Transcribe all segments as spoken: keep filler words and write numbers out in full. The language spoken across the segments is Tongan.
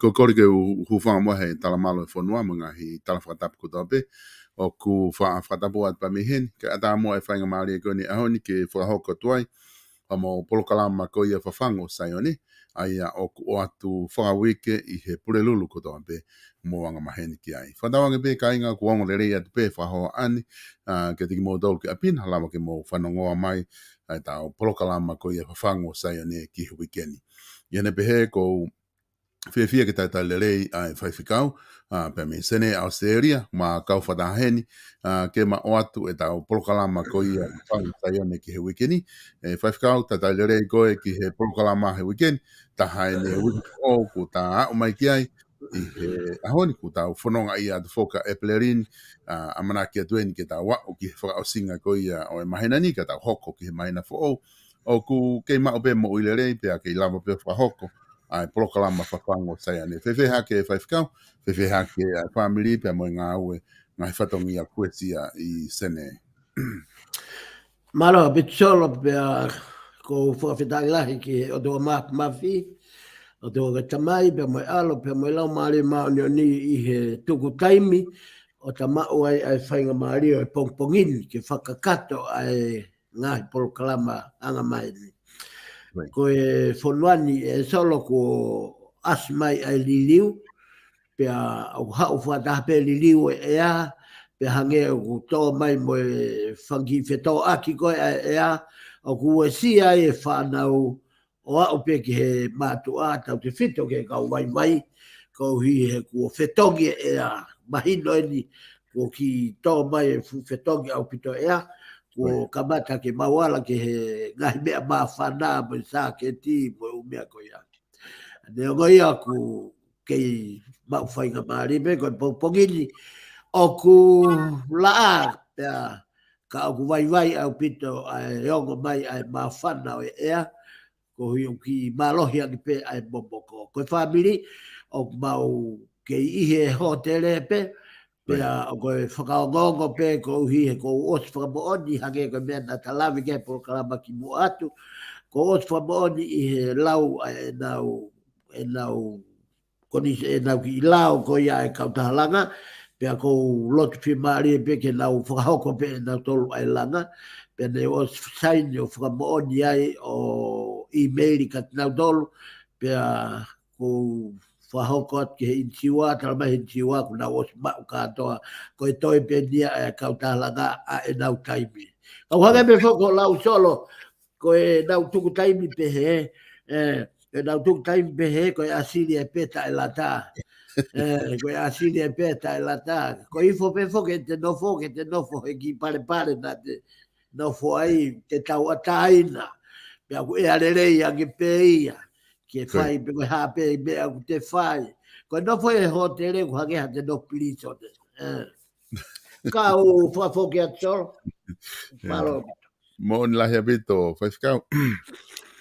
Ko e kole ke u hūfanga muʻa he talamalu e fonua mo e ngaahi tala fakatapu kotoa pē ʻoku fa-, fakatapu atu pē mei heni. Kae ʻatā muʻa e faingamālie ko eni ʻaho ni ke fakahoko atu ai ʻa e polokalama ko ia Fafangu ʻo Saione, ʻa ia ʻoku ʻoatu fakauike ʻi he Pulelulu kotoa pē mo angamaheni ki ai. Fakatauange pē kāinga kuo ongo lelei atu pē fakahohaʻa ni, ʻa, kiate kimoutolu ki ʻapi na, lava ke mou fanongoa mai ʻa ʻetau polokalama ko ia Fafangu ʻo Saione ki he uike ni. ʻI heʻene pehē ʻoku ou fiefia ke talitali lelei ʻa e faifekau, ʻa, pea mei Senē ʻAositelēlia, ma kau fakataha heni, ʻa, ke ma ʻoatu ʻetau polokalama ko ia Fafangu ʻo Saione ki he uike ni. ʻE faifekau, talitali lelei koe ki he polokalama he uike ni, taha eni e uike foʻou kuo ta aʻu mai ki ai, ʻi he ʻaho ni kuo tau fononga ʻia atu foki ʻa ʻEpeleli ni, ʻa, ʻamanaki atu eni ke tau aʻu ki he fakaʻosinga ko ia ʻo e māhina ni ka tau hoko ki he māhina foʻou. ʻOku kei maʻu pē moʻui lelei pea kei lava pē fakahoko ʻa e polokalama Fafangu ʻo Saione. Fēfē hake faifekau, fēfē hake ʻa e fāmili pea mo e ngāue, ngaahi fatongia kuo ʻosi ʻi Senē. Mālō ʻaupito Solo pea ʻoku ou fakafetaʻi lahi ki he ʻOtua Māfimafi, ʻOtua ko e Tamai pea mo e ʻAlo pea mo e Laumālie Māʻoniʻoni ʻi he tuku taimi ʻo ta maʻu ai ʻa e faingamālie ʻo e pongipongi ni ke fakakakato ʻa e ngaahi polokalama angamaheni. Right. Ko e fonua ni ʻe Solo kuo ʻasi mai ʻa e liliu, pea ʻoku haʻu fakataha pē liliu e ʻea, pea hangē ʻoku tō mai mo e fanga kiʻi fetōʻaki ko ē ʻa e ʻea, ʻoku uesia ai e fānau ʻo aʻu pē ki he mātuʻa, tautefito ki he kau vaivai, koeʻuhi he kuo fetongi e ʻea, mahino eni, kuo kiʻi tō mai e fuʻu fetongi ʻaupito e ʻea, kuo Right. kamata ke mau ala ki he ngaahi meʻa māfana, mo e sāketi, mo e ʻū meʻa ko ia. Neongo ia ʻoku kei maʻu faingamālie pē ko e pongipongi ni ʻoku laʻā pea ka ʻoku vaivai ʻaupito ʻa e ongo mai ʻa e māfana ʻo e ʻea, koeʻuhi ʻoku kiʻi mālohi ange pē ʻa e momoko. Ko e fāmili ʻoku mau kei ʻi he hōtele pē, pea Right. ʻoku ou fakaongoongo pē koeʻuhi he kuo u ʻosi fakamoʻoni hangē ko e meʻa naʻa ta lave ki he polokalama kimuʻa atu. Kuo u ʻosi fakamoʻoni ʻi he lau ʻa ʻenau, ʻenau ko eni ʻenau kiʻi lao ko ia ʻa e kautaha langa, pea ʻoku ou lotu fiemālie pē ke nau fakahoko pē ʻenautolu ʻa e langa, pea ne ʻosi saini ʻo fakamoʻoni ai ʻo ʻīmeili kiate kinautolu, pea ʻoku ou fakahoko atu ki he ʻinisiua, tala mai he ʻinisiua, kuo nau ʻosi maʻu kātoa, ko e toe pē eni ia ʻa e kautaha langa ʻa ʻenau taimi. Kau hangē pē foki ko lau Solo, ko ʻenau tuku taimi pehē, ē, ko ʻenau tuku taimi pehē, ko e ʻāsili ʻa e pē taʻelata. Ē, ko e ʻāsili ʻa e pē taʻelata. Ko e ifo pē foki ʻete nofo, ke te nofo he kiʻi palepale naʻa te nofo ai, te tauʻatāina. Pea ʻoku ʻea lelei ange pē ia. Ke Ko e fai pē ko e hā pē meʻa ʻoku te fai. Ko e nofo he hōtele ʻoku hangē haʻate nofo pilīsone. Ē. Kau fakafoki atu Solo. Ē. Mālō. Moʻoni lahi ʻaupito, Faifekau.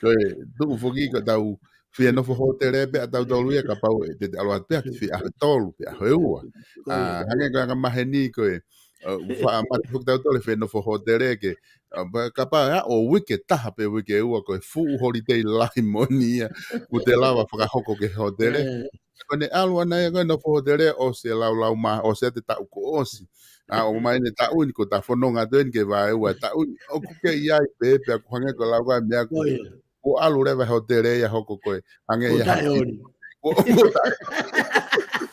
Ko e tuʻu foki ko ʻetau fie nofo hōtele pē ʻa tautolu ia kapau ʻe te te ʻalu atu pē ʻa ki he fie ʻaho ʻe tolu, fie ʻaho ʻe ua. Ko ia. ʻA, hangē ko e anga maheni ko e, ʻa, faʻa mate foki tautolu he fie nofo hōtele ke, ʻa, pea kapau ʻe aʻu ʻo uike ʻe taha pe uike ʻe ua ko e fuʻu holiday lahi moʻoni ia, kuo te lava fakahoko ki he hōtele. Ē. Ko ʻene ʻalu ʻana ia ko e nofo hōtele ʻosi e laulau mā, ʻosi ʻete taʻu kuo ʻosi. ʻA, ʻomai ʻene taʻu ni ko ʻeta fononga atu eni ki he vaeua ʻo e taʻu ni. ʻOku kei ʻi ai pē, pea ʻoku hangē ko e lau ko ē meʻa ko Ko ia. Kuo ʻalu leva hōtele ia hoko ko e hangē Kuo ia taʻeoli. Kuo, kuo taʻe-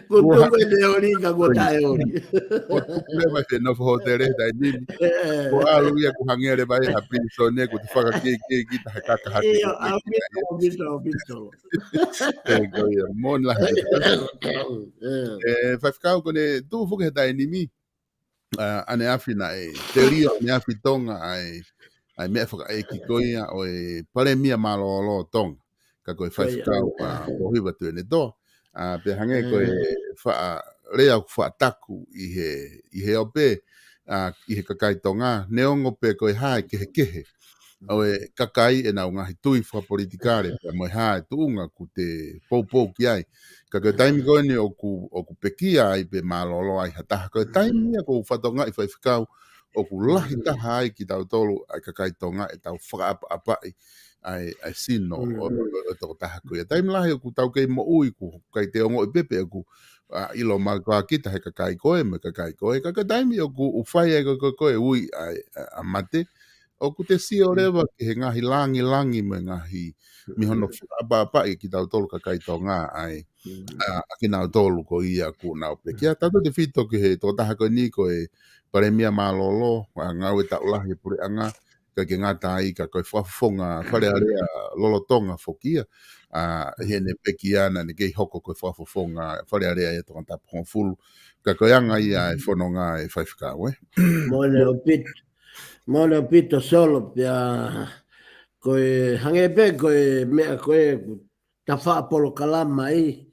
Kuo Kuo tuku ha- ʻene ʻoli ka kuo Ko ia. taʻeoli. Kuo tuku leva he nofo hōtele he taimi ni. Ē, ē. Kuo ʻalu ia ʻoku hangē leva ia ha pilīsone, kuo te fakakikiki taha kaka hake ʻIo, kiki ʻaupito, ia. ʻaupito, ʻaupito. Ē, ko ia, moʻoni lahi. Ē. Ē, Faifekau ko ʻene tuʻu foki he taimi ni. ʻA, ʻaneafi naʻe telio ʻaneafi Tonga ʻa e, ʻa e meʻa fakaʻeiki ko ia ʻo e Palēmia Mālōlō ʻo Tonga. Ka ko e Ko ia. Faifekau, ʻa, Pōhiva Tuʻiʻonetoa. ʻA, pea hangē ko e Ē. faʻa lea ʻoku faʻa taku ʻi he, ʻi he ope, ʻa, ʻi he kakai Tonga, neongo pē ko e hā e kehekehe ʻo e kakai ʻenau ngaahi tui fakapolitikale, pea mo e hā e tuʻunga ʻoku te poupou ki ai. Ka ko e taimi ko eni ʻoku, ʻoku pekia ai pe mālōlō ai ha taha. Ko e taimi ia ʻoku ou fakatokangaʻi Faifekau ʻoku lahi taha ai kitautolu ʻa e kakai Tonga ʻetau fakaʻapaʻapaʻi ʻa e, ʻa e sino ʻo, ʻo, ʻo e tokotaha ko ia. Taimi lahi ʻoku tau kei moʻui ʻoku ʻikai te ongoʻi pē pe ʻoku, ʻa, ʻilo mai koā kita he kakai ko ē, mo e kakai ko ē. Ka ko e taimi ʻoku, ʻoku fai ai ko, ko, ko e ui ʻa, ʻa, ʻa mate, ʻoku te sio leva ki he ngaahi langilangi mo e ngaahi mei hono fakaʻapaʻapaʻi kitautolu kakai Tonga ai. ʻA, ʻa kinautolu ko ia ʻoku nau pekia. Tautautefito ki he tokotaha ko eni ko e Palēmia Mālōlō, ʻa, ngāue taʻu lahi e puleʻanga, kae ʻikai ke ngata ai ka ko e fakafofonga Fale Alea lolotonga foki ia. ʻA, ʻi heʻene pekia naʻa ne kei hoko ko e fakafofonga Fale Alea ʻi he Tongatapu hongofulu. Ka ko e anga ia e fononga e Faifekau, ē. Moʻoni ʻaupito. Moʻoni ʻaupito Solo pea ko e hangē pē ko e meʻa ko ē ʻoku ta faʻa polokalama ai,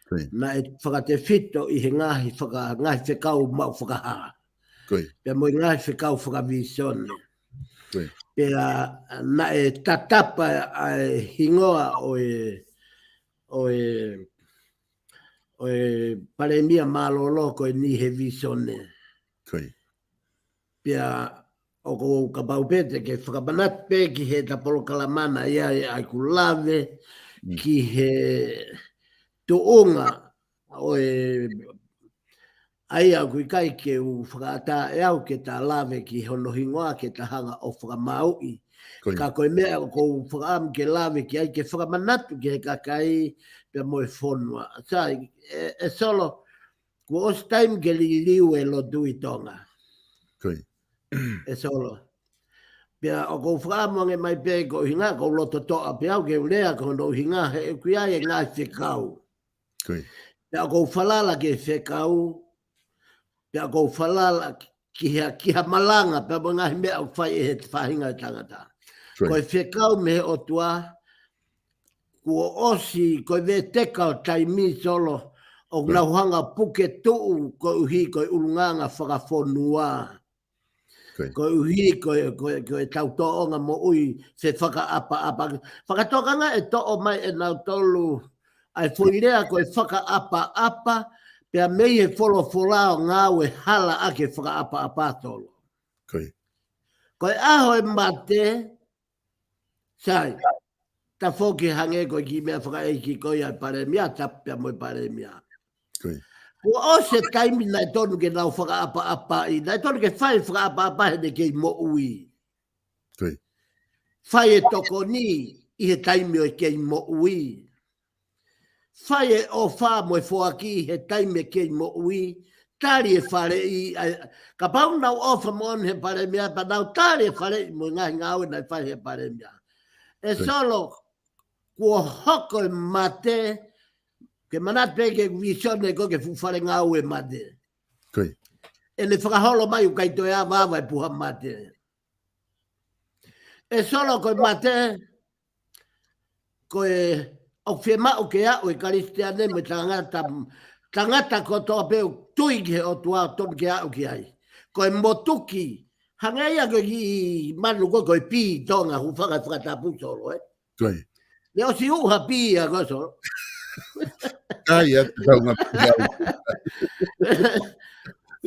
Ko ia. naʻe fakatefito ʻi he ngaahi faka-, ngaahi fekau maʻu fakahā. Ko ia. Pea mo e ngaahi fekau fakavīsone. Ko ia. Pea naʻe tatapa ʻa e hingoa ʻo e, ʻo e, ʻo e Palēmia Mālōlō ko eni he vīsone. Ko ia. Pea ʻoku ou kapau pē te ke fakamanatu pē ki heʻeta polokalama naʻe ʻi ai ʻeku lave Mm. ki he tuʻunga ʻo e, ʻa ia ʻoku ʻikai ke u fakaʻatā ʻe au ke ta lave ki hono hingoa ke ta hanga ʻo fakamāuʻi. Ko ia. Ka ko e meʻa ʻoku ou fakaʻamu ke lave ki ai ke fakamanatu ki he kakai pea mo e fonua. Sai, ē, ē Solo, kuo ʻosi taimi ke liliu e lotu ʻi Tonga. Ko ia. ʻE Solo. Pea ʻoku ou fakaʻamu ange mai pē ko e ʻuhinga, ʻoku ou loto toʻa pē au ke u lea ko hono ʻuhinga he ʻoku ʻi ai e ngaahi fekau. Ko ia. Pea ʻoku ou falala ki he fekau, pea ʻoku ou falala ki ha, ki ha malanga, pea mo e ngaahi meʻa ʻoku fai ʻe he faʻahinga ʻo e tangata. Ko ia. Ko e fekau mei he ʻOtua, kuo ʻosi, ko e veteka ʻo taimi Solo, ʻoku Ko ia. nau hanga puke tuʻu koeʻuhi ko e ʻulungaanga fakafonua. Ko ia. Koeʻuhi ko e, ko e, ko ʻetau tōʻonga moʻui fefakaʻapaʻapa. Fakatokangaʻi ʻe toʻo mai ʻe nautolu ʻa e foʻi lea ko e fakaʻapaʻapa, pea mei he folofola ʻo ngāue hala ʻaki e fakaʻapaʻapa Solo. Ko ia. Ko e ʻaho e mate, Sai. tafoki hangē ko e kiʻi meʻa fakaʻeiki ko ia ʻa e palēmia, tapu pea mo e palēmia. Ko ia. Kuo ʻosi e taimi naʻe tonu ke nau fakaʻapaʻapaʻi, naʻe tonu ke fai fakaʻapaʻapa heʻene kei moʻui. Ko ia. Fai e tokoni ʻi he taimi ʻo e kei moʻui. Fai e ʻofa mo e foaki he taimi ʻo e kei moʻui. Tali e faleʻi, ʻa e, kapau nau ʻofa moʻoni he palēmia, pea nau tali e faleʻi mo e ngaahi ngāue naʻe fai he palēmia. ʻE Ko ia. Solo, kuo hoko e mate, ke manatu pē ki he visone ko ē ki he fuʻu fale ngāue mate. Ko ia. ʻEne fakaholo mai ʻoku ʻikai toe avaava e puha mate. ʻE Solo, ko e mate, ko e ʻoku fiemaʻu ke aʻu e Kalisitiane mo e tangata, tangata kotoa pē ʻoku tui ki he ʻOtua ʻoku tonu ke aʻu ki ai. Ko e motuki, hangē ia ko e kiʻi manu ko ē, ko e pī ʻi Tonga, hūfanga he fakatapu Solo, ē? Ko ia. Naʻe ʻosi uʻu ha pī ia ko ē, Solo. Kai atu taunga pia.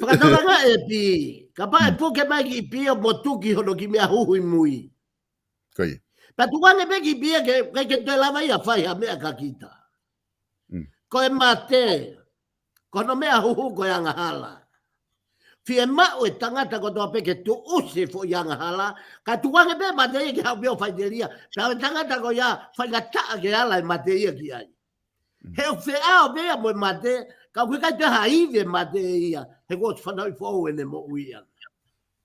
Fakatokangaʻi e pī. Kapau ʻe puke mai kiʻi pī ʻo motuki hono kiʻi meʻa huhu ʻi mui. Ko ia. Pea tukuange pē kiʻi pī ia ke, ke, ke toe lava ia fai ha meʻa kia kita. Mm. Ko e mate, ko hono meʻa huhu ko e angahala. Fiemaʻu e tangata kotoa pē ke tuʻusi e foʻi angahala, kae tukuange pē mate ia ke haʻu pē ʻo faʻiteliha. Pea ʻe tangata ko ia faingataʻa ke ala e mate ia ki ai. He ʻoku feʻao pē ia mo e mate, ka ʻoku ʻikai toe ha ivi e mate ia, he kuo ʻosi fanauʻi foʻou ʻene moʻui ʻana.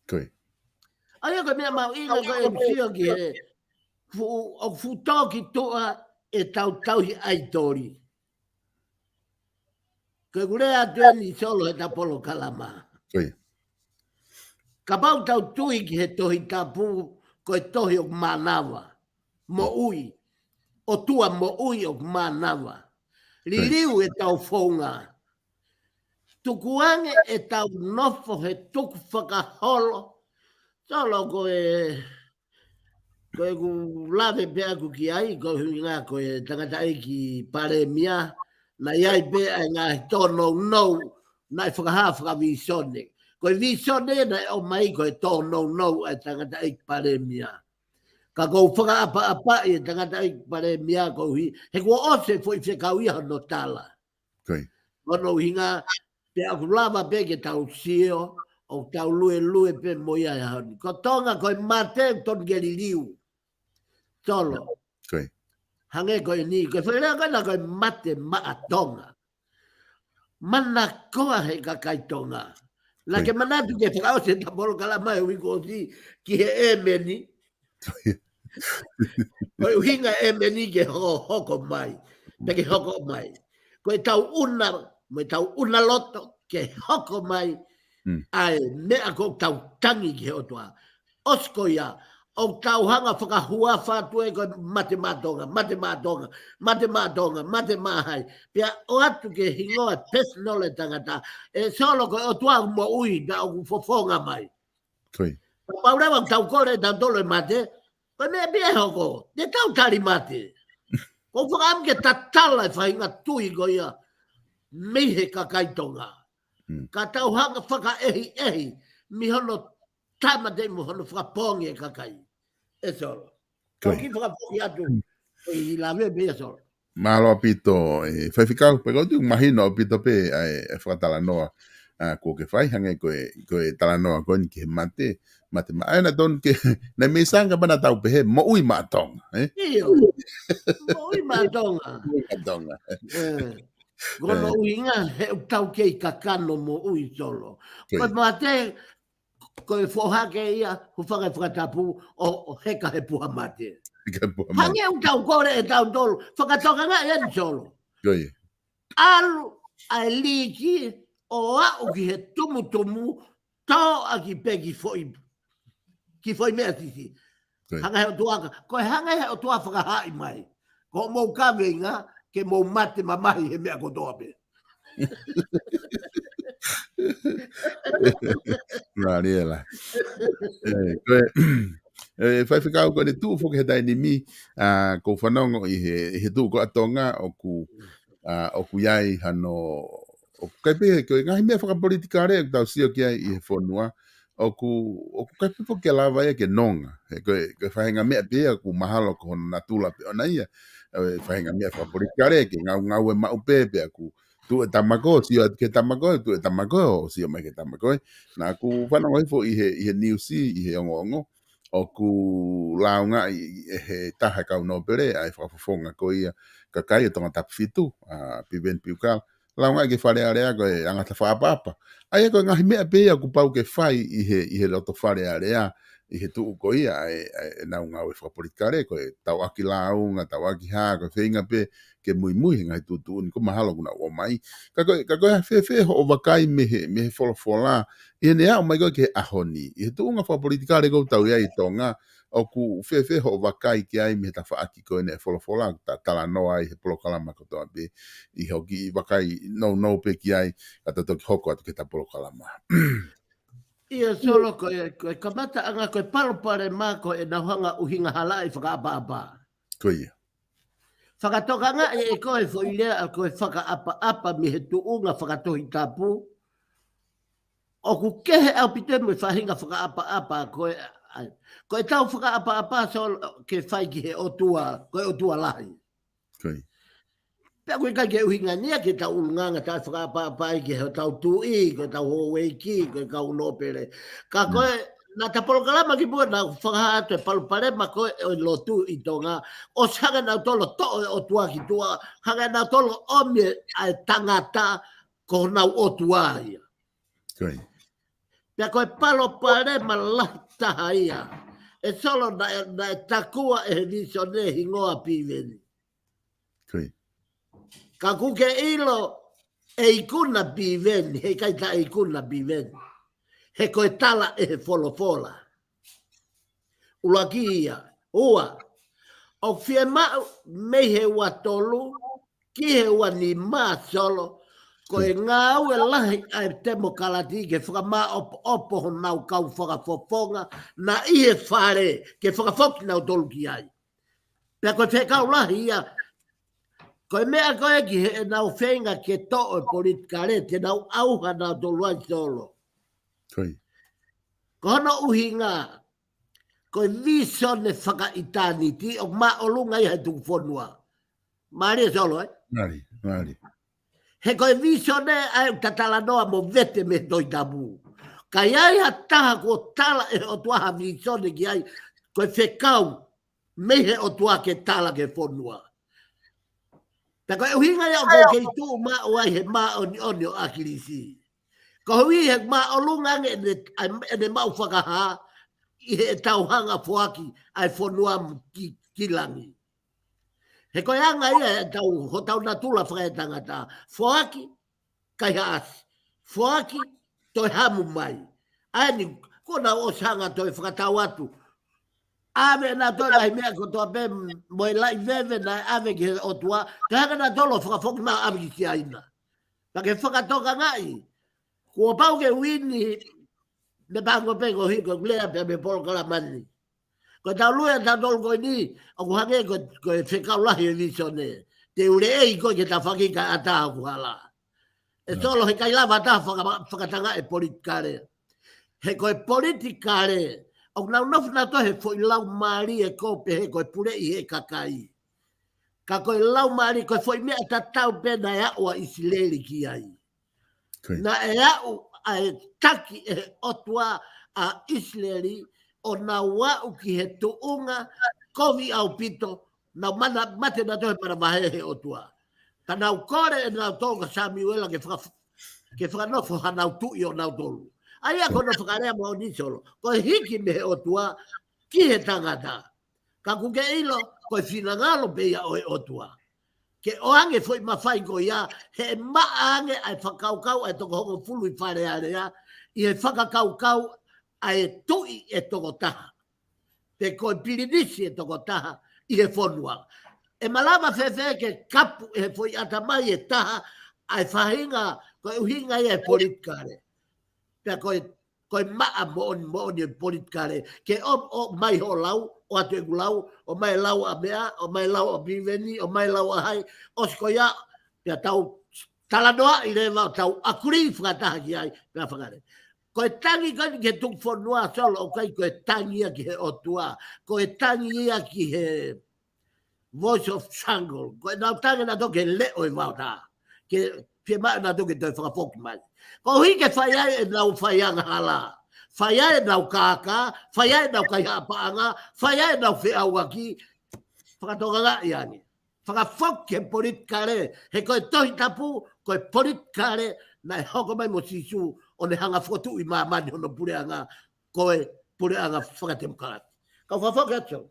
Ko ia. ʻA ia ko e meʻa mahuʻinga ko ē ʻeku sio ki he fuʻu, ʻoku fuʻu tō ki tuʻa ʻetau tauhi ʻaitoli. Ko ʻeku lea atu eni Solo heʻeta polokalama. Ko ia. Kapau tau tui ki he Tohi Tapu, ko e tohi ʻoku mānava. Moʻui. ʻOtua moʻui ʻoku mānava. Liliu ʻetau founga. Tukuange ʻetau nofo he tukufakaholo. Solo, ko e, ko ʻeku lave pē ʻaku ki ai, ko e ʻuhinga ko e tangataʻeiki palēmia, naʻe ʻi ai pē ʻa e ngaahi tōnounou, naʻe fakahā fakavisone. Ko e visone naʻe ʻomai ko e tōnounou ʻa e tangataʻeiki palēmia. Ka ʻoku ou fakaʻapaʻapaʻi e tangataʻeiki palēmia koeʻuhi, he kuo ʻosi e foʻi fekau ia hono tala. Ko ia. Ko hono ʻuhinga, pea ʻoku lava pē ke tau sio, ʻo tau luelue pē mo ia he ʻaho ni. Ko Tonga, ko e mate ʻoku tonu ke liliu. Solo. Ko ia. Hangē ko eni, ko e foʻi lea ko ena ko e mate maʻa Tonga. Manakoa he kakai Tonga. Naʻa ke manatu ki he fakaʻosi ʻeta polokalama he uike kuo ʻosi ki he ʻēmeni. Ko e ʻuhinga ʻēmeni ke ho-, hoko mai. Pea ke hoko mai. Ko ʻetau ʻuna, mo ʻetau ʻuna loto ke hoko mai. Mm. ʻA e meʻa ʻoku tau tangi ki he ʻOtua. ʻOsi ko ia, ʻoku tau hanga fakahuafa atu ē ko e mate maʻa Tonga, mate maʻa Tonga, mate maʻa Tonga, mate maʻa hai. Pea ʻoatu ki he hingoa personal e tangata. ʻE Solo, ko e ʻOtua ʻoku moʻui, pea ʻoku fofonga mai. Ko ia. Kapau leva ʻoku tau kole ʻe tautolu e mate, ko e meʻa pē ia ʻe hoko, te tau tali mate. ʻOku ou fakaʻamu ke tatala e faʻahinga tui ko ia mei he kakai Tonga. Mm. Ka tau hanga fakaʻehiʻehi mei hono tāmateʻi mo hono fakapoongi e kakai. ʻE Solo. Ko Kau ia. kiʻi fakapoongi atu, ko e lave pē ia Solo. Mālō ʻaupito, ʻe Faifekau, pea ʻoku ou tui ʻoku mahino ʻaupito pē ʻa e, ʻa e fakatalanoa, ʻa, kuo ke fai, hangē ko e, ko e talanoa ko eni ki he mate, mate maʻa, ʻa ia naʻe tonu ke, naʻe mei sanga pea naʻa tau pehē, moʻui maʻa Tonga, ē? ʻIo. Moʻui maʻa Tonga. Moʻui maʻa Tonga. ʻE. Ko hono ʻE. ʻuhinga he ʻoku tau kei kakano moʻui Solo. Ko ia. Ko e mate, ko e foha ke ia, hūfanga he fakatapu, ʻo, ʻo heka he puha mate. Heka he puha mate. Hangē ʻoku tau kole ʻe tautolu, fakatokangaʻi eni Solo. Ko ia. ʻAlu ʻa e liki ʻo aʻu ki he tumutumu, tō ʻaki pē kiʻi foʻi, kiʻi foʻi meʻa siʻisiʻi. Ko ia. Hanga he ʻOtua ka, ko e hanga he ʻOtua fakahaaʻi mai. Ko hoʻomou kaveinga, ke mou mate mamahi he meʻa kotoa pē. Mālie ʻaupito. ʻE, ko e, ʻe, Faifekau, ko ʻene tuʻu foki he taimi ni, ʻa, ʻoku ou fanongo ʻi he, ʻi he tuʻu ko ē ʻa Tonga ʻoku, ʻa, ʻoku ʻi ai hano, ʻoku ʻikai pē, ko e ngaahi meʻa fakapolitikale ʻoku tau sio ki ai ʻi he fonua, ʻoku, ʻoku ʻikai pē foki ke lava ia ke nonga. He ko e, ko e faʻahinga meʻa pē ia ʻoku mahalo ko hono natula pē ʻona ia. ʻE faʻahinga meʻa fakapolitikale ke ngaungaue maʻu pē pea ʻoku tuʻu e tama ko ē, sio atu ki he tama ko ē, tuʻu e tama ko ē, ʻo sio mai ki he tama ko ē. Naʻá ku fanongo hifo ʻi he, ʻi he niusi, ʻi he ongoongo. ʻOku lāungaʻi ʻe he taha kau nōpele ʻa e fakafofonga ko ia kakai ʻo Tongatapu fitu, ʻa Piveni Piukala. Lāungaʻi ki he Fale Alea ko e anga ʻeta fakaʻapaʻapa. ʻA ia ko e ngaahi meʻa pē ia ʻoku pau ke fai ʻi he, ʻi he loto Fale Alea, ʻi he tuʻu ko ia ʻa e, ʻa e, ʻenau ngāue fakapolitikale, ko e tauʻaki lāunga, tauʻaki hā, ko e feinga pē ke muimui he ngaahi tuʻutuʻuni ʻoku mahalo ʻoku nau ʻomai. Ka ko e, ka ko e fēfē hoʻo vakai mei he, mei he folofola, ʻi heʻene aʻu mai ko ē ki he ʻaho ni, ʻi he tuʻunga fakapolitikale ʻoku tau ʻi ai ʻi Tonga, ʻoku fēfē hoʻo vakai ki ai mei he tafaʻaki ko eni ʻa e folofola, ta talanoa ai he polokalama kotoa pē, ʻi hoʻo kiʻi vakai nounou pē ki ai, ka ta toki hoko atu ki heʻeta polokalama. ʻIo Solo, ko e, ko e kamataʻanga, ko e palopalema ko ʻenau hanga ʻuhinga halaʻi fakaʻapaʻapa. Ko ia. Fakatokangaʻi ʻe koe foʻi lea ko e fakaʻapaʻapa mei he tuʻunga fakatohitapu. ʻOku kehe ʻaupito mo e faʻahinga fakaʻapaʻapa ko e, ʻa, ko ʻetau fakaʻapaʻapa Solo ke fai ki he ʻOtua, ko e ʻOtua lahi. Ko ia. Pea ʻoku ʻikai ke ʻuhinga ia ke tau ʻulungaanga ʻeta fakaʻapaʻapa ai ki heʻetau tuʻi, ko ʻetau houʻeiki, ko e kau nōpele. Ka ko e, naʻa ta polokalama kimuʻa naʻa ku fakahā atu e palopalema ko ē ʻo e lotu ʻi Tonga, ʻosi hanga ʻe nautolu ʻo toʻo e ʻOtua ki tuʻa, hanga ʻe nautolu ʻo ʻomi ʻa e tangata ko honau ʻOtua ia. Ko ia. Pea ko e palopalema lahi taha ia. ʻE Solo, naʻe, naʻe takua ʻe he visone hingoa Piveni. Ko ia. Ka ʻoku ke ʻilo ʻe ikuna Piveni, heʻikai ta ikuna Piveni. He ko e tala ʻe he folofola. ʻUluaki ia. Ua. ʻOku fiemaʻu mei he ua tolu ki he ua nima Solo, ko e ngāue lahi ʻa e temokalati ke fakamāʻopoʻopo honau kau fakafofonga naʻe ʻi he Fale ke fakafoki nautolu ki ai. Pea ko e fekau lahi ia, ko e meʻa ko ē ki heʻenau feinga ke toʻo e politikale, te nau ʻauha nautolu ai Solo. Ko ia. Ko hono ʻuhinga, ko e visone fakaʻitāniti ʻoku māʻolunga ia he tuku fonua. Mālie Solo, ē? Mālie, mālie. He ko e visone ʻa e ʻoku ta talanoa mo vete mei he Tohi Tapu. Ka ʻi ai ha taha kuo tala ʻe he ʻOtua ha visone ki ai, ko e fekau mei he ʻOtua ke tala ki he fonua. Pea ko e ʻuhinga ia ʻoku ou kei tuʻu maʻu ai he māʻoniʻoni ʻo ʻAkilisi. Koeʻuhi he māʻolunga ange ʻene, ʻene maʻu fakahā ʻi heʻetau hanga foaki ʻa e fonua ki, ki langi. He ko e anga ia ʻetau, hotau natula fakaetangata. Foaki, kaihaʻasi. Foaki, toe hamu mai. ʻA eni, kuo nau ʻosi hanga toe fakatau atu. ʻAve ʻe nautolu e ngaahi meʻa kotoa pē mo e laʻi veve naʻe ʻave ki he ʻOtua. Toe hanga ʻe nautolu ʻo fakafoki mai ʻave ki Siaina. Pea ke fakatokangaʻi. Kuo pau ke uini, ne pango pē ko hiko lea pē mei he polokalama ni. Ko ʻetau lue ʻa tautolu ko eni, ʻoku hangē ko, ko e fekau lahi e visone. Te u leʻei koe ke tafaki kae ʻatā hoku hala. ʻE Solo, heʻikai lava ʻeta faka-, fakatangaʻi e politikale. He ko e politikale, ʻoku nau nofo nautolu he foʻi laumālie ko ē pehē ko e puleʻi he kakai. Ka ko e laumālie, ko e foʻi meʻa tatau pē naʻe aʻu ʻa ʻIsileli ki ai. Ko ia. Naʻe aʻu ʻa e taki ʻe he ʻOtua ʻa ʻIsileli ʻo nau aʻu ki he tuʻunga kovi ʻaupito, nau mana, mate nautolu he manavahē he ʻOtua. Ka nau kole ʻe nautolu kia Samiuela ke faka-, ke fakanofo hanau tuʻi ʻo nautolu. ʻA ia ko hono fakalea moʻoni Solo. Ko e hiki mei he ʻOtua ki he tangata. Ka ʻoku ke ʻilo, ko e finangalo pē ia ʻo e ʻOtua. Ke ʻoange foʻi mafai ko ia, he maʻa ange ʻa e fakakaukau ʻa e toko hongofulu ʻi Fale Alea, ʻi he fakakaukau ʻa e tuʻi ʻe toko taha. Pe ko e pilinisi ʻe toko taha ʻi he fonua. ʻE malava fēfē ke kapu ʻe he foʻi ʻatamai ʻe taha ʻa e faʻahinga, ko e ʻuhinga ia e politikale. Pea ko e ko e maʻa moʻoni, moʻoni e politikale. Ke ʻo, ʻomai hoʻo lau, ʻoatu ʻeku lau, ʻomai e lau ʻa meʻa, ʻomai e lau ʻa Piveni, ʻomai e lau ʻa hai, ʻosi ko ia, pea tau talanoaʻi leva, tau ʻakulī fakataha ki ai, pea fakale. Ko e tangi ko eni ki he tuku fonua, Solo, ʻoku ʻikai ko e tangi ia ki he ʻOtua. Ko e tangi ia ki he Voice of Jungle. Ko ʻenau tangi ʻenautolu ki he leʻo ʻo e vaotā. Ke fiemaʻu ʻenautolu ke toe fakafoki mai. Koeʻuhi ke fai ai ʻenau fai angahala. Fai ai ʻenau kākā, fai ai ʻenau kaihaʻa paʻanga, fai ai ʻenau feʻauaki. Fakatokangaʻi ange. Fakafoki he politikale, he ko e Tohi Tapu, ko e politikale naʻe hoko mai mo Sīsū ʻo ne hanga fokotuʻu ʻi māmani hono puleʻanga, ko e puleʻanga fakatemokalati. Kau fakafoki atu.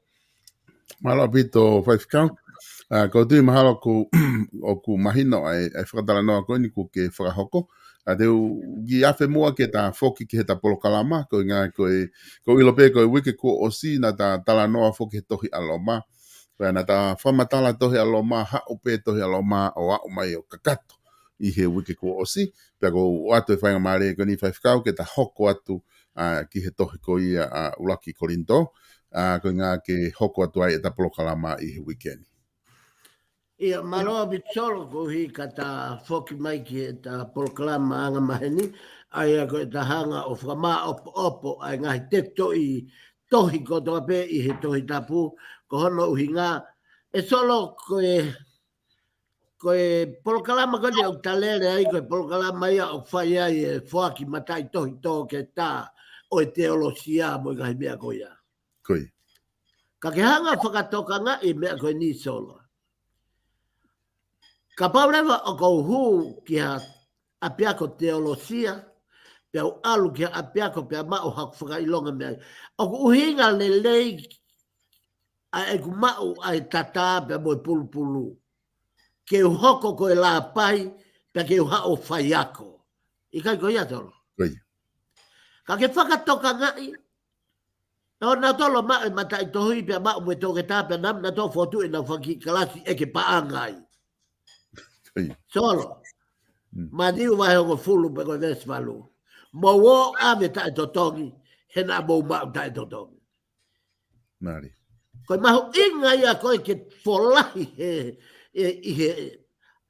Mālō ʻaupito, Faifekau. ʻA, ʻoku ou tui mahalo ʻoku, ʻoku mahino ʻa e, ʻa e fakatalanoa ko eni kuo ke fakahoko. ʻA, te u kiʻi afe muʻa ke ta foki ki heʻeta polokalama, koeʻuhinga ko e, ʻoku ou ʻilo pē ko e uike kuo ʻosi naʻa ta talanoa foki he tohi ʻa Loma. Pea naʻa ta fakamatala tohi ʻa Loma, haʻu pē tohi ʻa Loma ʻo aʻu mai ʻo kakato ʻi he uike kuo ʻosi. Pea ʻoku ou ʻoatu e faingamālie ko eni Faifekau ke ta hoko atu, ʻa, ki he tohi ko ia ʻa ʻUluaki Kolinitō, ʻa, koeʻuhinga ke hoko atu ai ʻeta polokalama ʻi he uike ni. ʻIa, mālō ʻaupito Solo koeʻuhi ka ta foki mai ki heʻeta polokalama angamaheni, ʻa ia ko ʻeta hanga ʻo fakamāʻopoʻopo ʻa e ngaahi tefitoʻi tohi kotoa pē ʻi he Tohi Tapu, ko hono ʻuhinga, ʻe Solo, ko e, ko e polokalama ko eni ʻoku ta lele ai, ko e polokalama ia ʻoku fai ai e foaki mataʻitohi toketā ʻo e teolosia mo e ngaahi meʻa ko ia. Ko ia. Ka ke hanga fakatokangaʻi e meʻa ko eni Solo. Kapau leva ʻoku ou hū ki ha ʻapiako teolosia, pea u ʻalu ki ha ʻapiako pea maʻu haku fakaʻilonga mei ai. ʻOku ʻuhinga lelei ʻa ʻeku maʻu ʻa e tatā pea mo e pulupulu. Ke u hoko ko e lāpai, pea ke u haʻu ʻo faiako. ʻIkai ko ia Solo? Ko ia. Ka ke fakatokangaʻi, ʻa ʻenautolu maʻu e mataʻitohi pea maʻu mo e toketā pea naʻa nau fokotuʻu ʻenau fanga kiʻi kalasi ʻeke paʻanga ai. Ko ia. Solo. Mm. Mātiu vahe hongofulu pea ko e veesi valu. Mou ō ʻo ʻave taʻetotongi, he naʻa mou maʻu taʻetotongi. Mālie. Ko e mahuʻinga ia ko ē ke folahi he, e, ʻi he,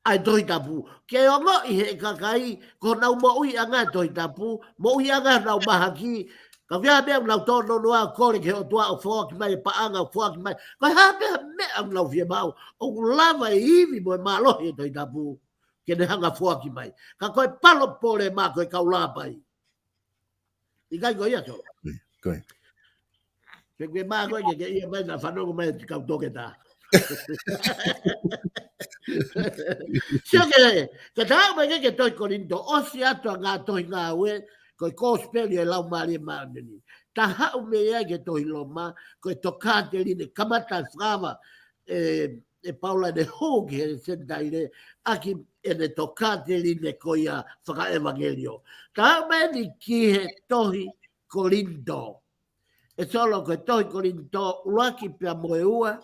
ʻa e Tohi Tapu. Ke ongoʻi he kakai, ko honau moʻuiʻanga e Tohi Tapu, moʻuiʻanga honau mahaki, ka ʻoku ʻi ai ha meʻa ʻoku nau tōnounou ʻo kole ki he ʻOtua ʻo foaki mai e paʻanga, ʻo foaki mai. Ko e hā pē ha meʻa ʻoku nau fiemaʻu, ʻoku lava e ivi mo e mālohi e Tohi Tapu ke ne hanga foaki mai. Ka ko e palopalema ko e kau lāpai. ʻIkai ko ia Solo? Ko ia. Pe ko e mā ko ē ke, ke ʻai mai naʻa fanongo mai e kau toketā. Sio ke, ke ta aʻu mai ke, ki he tohi Kolinitō, ʻosi atu ʻa e ngaahi tohi Ngāue, ko e Kosipeli ʻo e Laumālie Māʻoniʻoni. Ta haʻu mei ai ki he tohi Loma, ko e tokāteline kamata fakaava, e, ʻe Paula ʻene hū ki he Senitaile, ʻaki ʻene tokāteline ko ia fakaʻevangeliō. Ta aʻu mai eni ki he tohi Kolinitō. ʻE Solo, ko e tohi Kolinitō ʻuluaki pea mo e ua,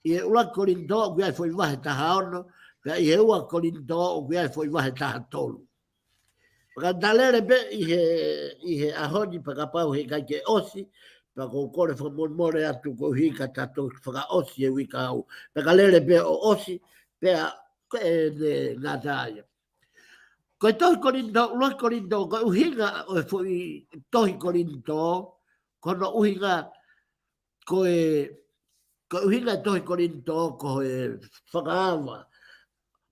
ʻi he ʻuluaki Kolinitō ʻoku ʻi ai e foʻi vahe taha ono, pea ʻi he ua Kolinitō ʻoku ʻi ai e foʻi vahe taha tolu. Pea ka ta lele pē ʻi he, ʻi he ʻaho ni pea kapau he ʻikai ke ʻosi, pea ʻoku ou kole fakamolemole atu koeʻuhi ka ta toki fakaʻosi he uike kahaʻu. Pea ka lele pē ʻo ʻosi, pea ko ʻene ngata ia. Ko e tohi Kolinitō, ʻuluaki Kolinitō, ko e ʻuhinga ʻo e foʻi tohi Kolinitō, ko hono ʻuhinga ko e, ko e ʻuhinga e tohi Kolinitō, ko e fakaava,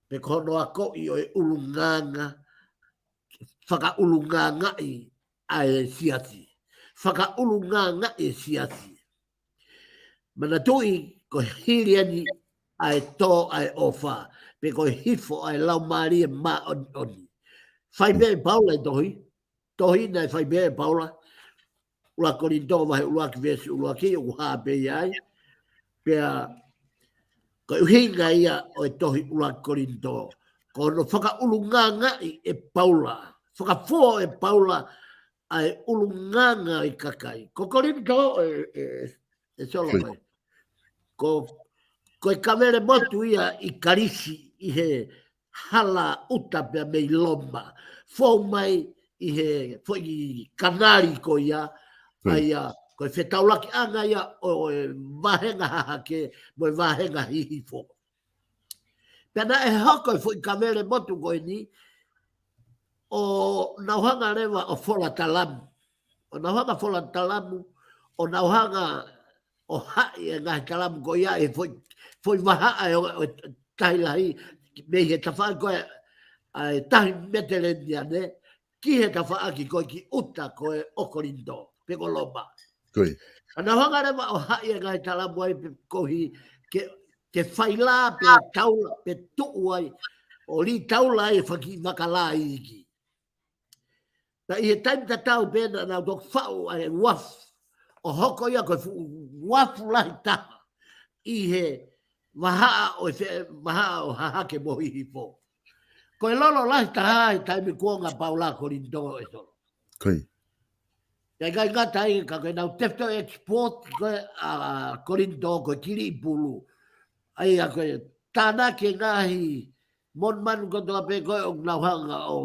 pe ko hono akoʻi ʻo e ʻulungaanga, fakaʻulungaangaʻi ʻa e siasi. Fakaʻulungaangaʻi e siasi. Manatuʻi ko e hili eni ʻa e tō ʻa e ʻofa, pe ko e hifo ʻa e Laumālie Māʻoniʻoni. Fai pē ʻe Paula e tohi, tohi naʻe fai pē ʻe Paula, ʻuluaki Kolinitō vahe ʻuluaki veesi ʻuluaki ʻoku hā pē ʻi ai. Pea, ko e ʻuhinga ia ʻo e tohi ʻuluaki Kolinitō. Ko hono fakaʻulungaangaʻi ʻe Paula, fakafō ʻe Paula, ʻa e ʻulungaanga ʻo e kakai. Ko Kolinitō ʻe, ʻe, ʻe Solo. Ko ia. Ko, ko e kavele motu ia ʻi Kalisi, ʻi he hala ʻuta pea mei Loma. Fou mai ʻi he foʻi kanali ko ia, ko ia. ʻA ia, ko e fetaulakiʻanga ia ʻo e vāhenga hahake, mo e vāhenga hihifo. Pea naʻe hoko e foʻi kavele motu ko eni, ʻo nau hanga leva ʻo fola talamu. ʻO nau hanga fola talamu, ʻo nau hanga ʻo haʻi e ngaahi talamu ko ia ʻi he foʻi, foʻi vahaʻa ʻo e, ʻo e tahi lahi, mei he tafaʻaki ko ē ʻa e tahi Meteleniane, ki he tafaʻaki ko ē ki ʻuta ko ē ʻo Kolinitō, pe ko Loma. Ko ia. ʻA nau hanga leva ʻo haʻi e ngaahi talamu ai pe koeʻuhi ke, ke faila pe taula, pe tuʻu ai, ʻo lī taula ai e fanga kiʻi vaka lā iiki. Pea ʻi he taimi tatau pē naʻa nau toki faʻu ai e uafu, ʻo hoko ia ko e fuʻu uafu lahi taha ʻi he vahaʻa ʻo e fe-, vahaʻa ʻo Hahake mo Hihifo. Ko e lolo lahi taha he taimi kuonga Paula Kolinitō ʻe Solo. Ko ia. Pea ʻikai ngata ai ka ko ʻenau tefitoʻi export ko ē ʻa Kolinitō ko e kiliʻi pulu. ʻA ia ko e tānaki e ngaahi monumanu kotoa pē ko ē ʻoku nau hanga ʻo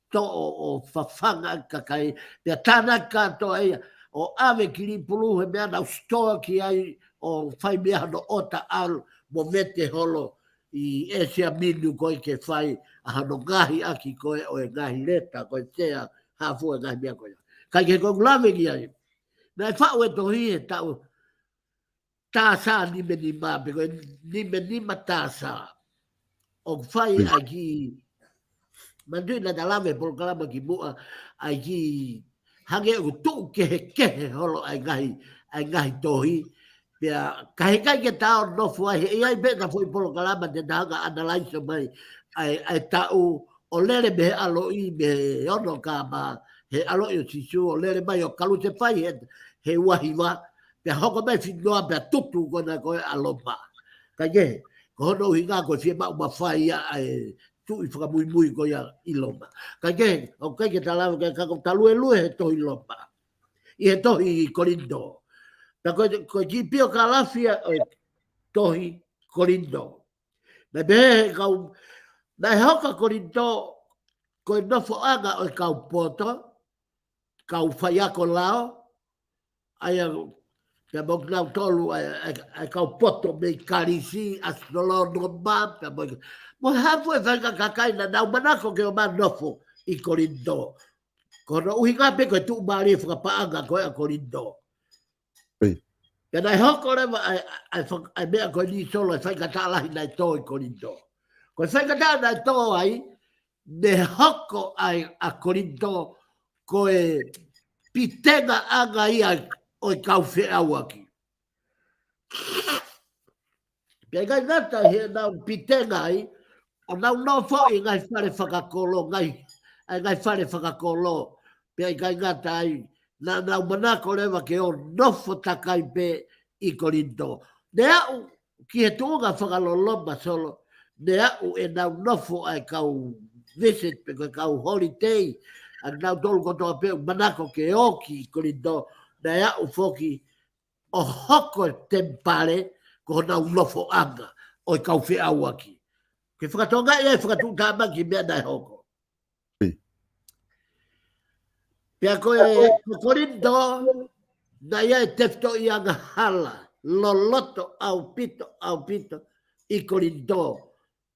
toʻo ʻo fafanga e kakai, pea tānaki kātoa ia ʻo ʻave kiliʻi pulu he meʻa nau store ki ai ʻo fai mei ai hono ʻota ʻalu mo vete holo ʻi ʻĒsia Minu ko ē ke fai ʻa hono ngaohi ʻaki ko ē ʻo e ngaahi leta ko ē sea hafu e ngaahi meʻa ko ia. Kae kehe ko ʻeku lave ki ai, naʻe faʻu e tohi he taʻu taha nima nima, pe ko e nima nima taha. ʻOku fai ʻa e kiʻi, manatuʻi naʻa ta lave he polokalama kimuʻa, ʻa e kiʻi hangē ʻoku tuʻu kehekehe holo ʻa e ngaahi, ʻa e ngaahi tohi. Pea ka heʻikai ke ta ō ʻo nofo ai, ʻe ʻi ai pē ʻeta foʻi polokalama te ta hanga ʻo analaiso mai ʻa e, ʻa e taʻu ʻo lele mei he ʻaloʻi, mei he ono kama, he ʻaloʻi ʻo Sīsū, ʻo lele mai ʻo kalusefai he, he uahiva, pea hoko mai e finoa pea tutu ko ena ko ē ʻa Loma. Kae kehe, ko hono ʻuhinga ko e fiemaʻu mafai ia ʻa e tuʻi fakamuimui ko ia ʻi Loma. Kae kehe, ʻoku ʻikai ke ta lava ke ka ko ta luelue he tohi Loma. ʻI he tohi Kolinitō. Pea ko e, ko e kiʻi piokalafi ia ʻo e tohi Kolinitō. Naʻe pehē he kau, naʻe hoko ʻa Kolinitō ko e nofoʻanga ʻo e kau poto, kau faiako lao, ʻa ia, pea mo kinautolu ʻa e, ʻa e, ʻa e kau poto mei Kalisi, ʻAsitolonoma, pea mo, mo e hā fua e faʻahinga kakai naʻa nau manako ke ō mai ʻo nofo ʻi Kolinitō. Ko hono ʻuhinga pē ko e tuʻumālie fakapaʻanga ko ē ʻa Kolinitō. ʻIo. Pea naʻe hoko leva ʻa e, ʻa e, ʻa e fak-, ʻa e meʻa ko eni Solo, ʻa e faingataʻa lahi naʻe tō ʻi Kolinitō. Ko e faingataʻa naʻe tō ai, ne hoko ai ʻa Kolinitō ko e pitengaʻanga ia ʻo e kau feʻauaki. Pea ʻikai ngata heʻenau pitenga ai, ʻo nau nofoʻi e ngaahi fale fakakolo, ngaahi, ʻa e ngaahi fale fakakolo, pea ʻikai ngata ai, naʻa nau manako leva ke ō ʻo nofo takai pē ʻi Kolinitō. Ne aʻu ki he tuʻunga fakaloloma Solo, ne aʻu ʻenau nofo ʻa e kau visit pe ko e kau holiday, ʻa kinautolu kotoa pē ʻoku manako ke ō ki Kolinitō, ne aʻu foki ʻo hoko e temipale ko honau nofoʻanga ʻo e kau feʻauaki. Ke fakatokangaʻi ʻa e fakatuʻutāmaki meʻa naʻe hoko. ʻIo. Pea ko e, ko Kolinitō, naʻe ʻi ai e tefitoʻi angahala loloto ʻaupito, ʻaupito ʻi Kolinitō,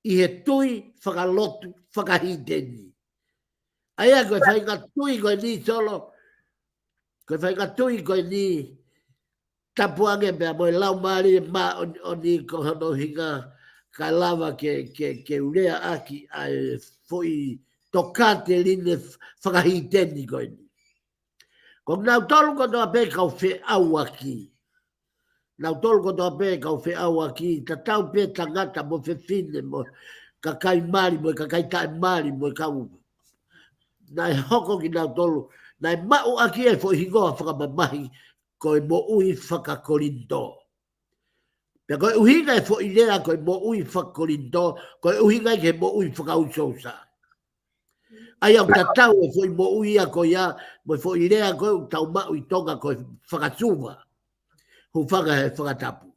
ʻi he tui fakalotu fakahīteni. ʻA ia ko e faʻahinga tui ko eni Solo, ko e faʻahinga tui ko eni Tapuange pea mo e Laumālie Māʻoniʻoni ko hono ʻuhinga kae lava ke, ke, ke u leaʻaki ʻa e foʻi tokāteline fakahīteni ko eni. Ko kinautolu kotoa pē kau feʻauaki. Nautolu kotoa pē kau feʻauaki, tatau pē tangata mo fefine mo kakai mali, mo kakai taʻemali, mo kau. Naʻe hoko kinautolu, naʻe maʻu ʻaki e foʻi hingoa fakamamahi ko e moʻui fakaKolinitō. Pea ko e ʻuhinga e foʻi lea ko e moʻui fakaKolinitō, ko e ʻuhinga ki he moʻui fakaʻū sousa. ʻA ia ʻoku tatau e foʻi moʻui ia ko ia, mo e foʻi lea ko ē ʻoku tau maʻu ʻi Tonga ko e fakasuva. Hūfanga he fakatapu.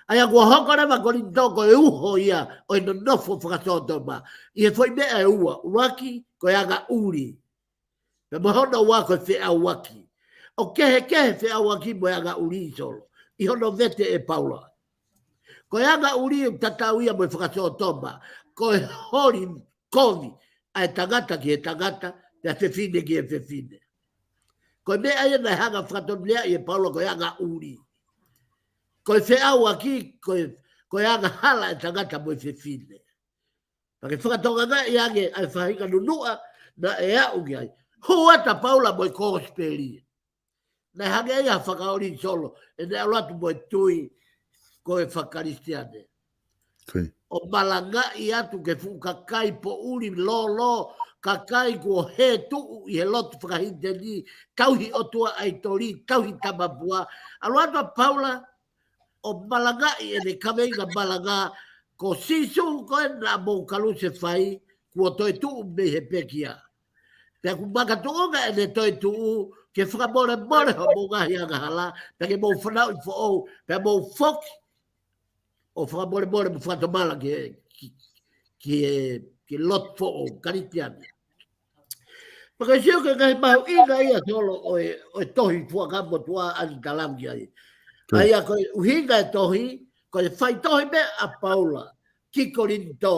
ʻA ia kuo hoko leva Kolinitō ko e uho ia ʻo e nonofo fakasōtoma. ʻI he foʻi meʻa ʻe ua, ʻuluaki ko e angaʻuli. Pea mo hono ua ko e feʻauaki. ʻOku kehekehe feʻauaki mo e angaʻuli Solo. ʻI hono vete ʻe Paula. Ko e angaʻuli ʻoku tatau ia mo e fakasōtoma. Ko e holi kovi, ʻa e tangata ki he tangata, pea fefine ki he fefine. Ko e meʻa ia naʻe hanga fakatonuhiaʻi ʻe Paula ko e anga ʻuli. Ko e feʻauaki, ko e, ko e angahala ʻa e tangata mo e fefine. Pea ke fakatokangaʻi ange ʻa e faʻahinga nunuʻa naʻe aʻu ki ai. Hū atu ʻa Paula mo e kosipeli. Naʻe hangē ia ha fakaoli Solo, ʻene ʻalu atu mo e tui ko e faka-Kalisitiane. ʻO malangaʻi atu ki he fuʻu kakai poʻuli lōlō, kakai kuo hē tuʻu ʻi he lotu fakahīteni, tauhi ʻotua ʻaitoli, tauhi tamapua. ʻAlu atu ʻa Paula, ʻo malangaʻi ʻene kaveinga malanga, ko Sīsū ko ē naʻa mou kalusefai, kuo toetuʻu mei he pekia. Pea ʻoku makatuʻunga ʻene toetuʻu, ke fakamolemole hoʻomou ngaahi angahala, pea ke mou fanauʻi foʻou, pea mou foki, ʻo fakamolemole mo fakatomala ki he, ki, ki he, ki he lotu foʻou, Kalisitiane. Pea ke sio ki he ngaahi mahuʻinga ia Solo ʻo e, ʻo e tohi Fuakava Motuʻa ʻa eni ʻoku tau lave ki ai. ʻA ia ko e ʻuhinga e tohi, ko e faitohi meʻa ʻa Paula ki Kolinitō.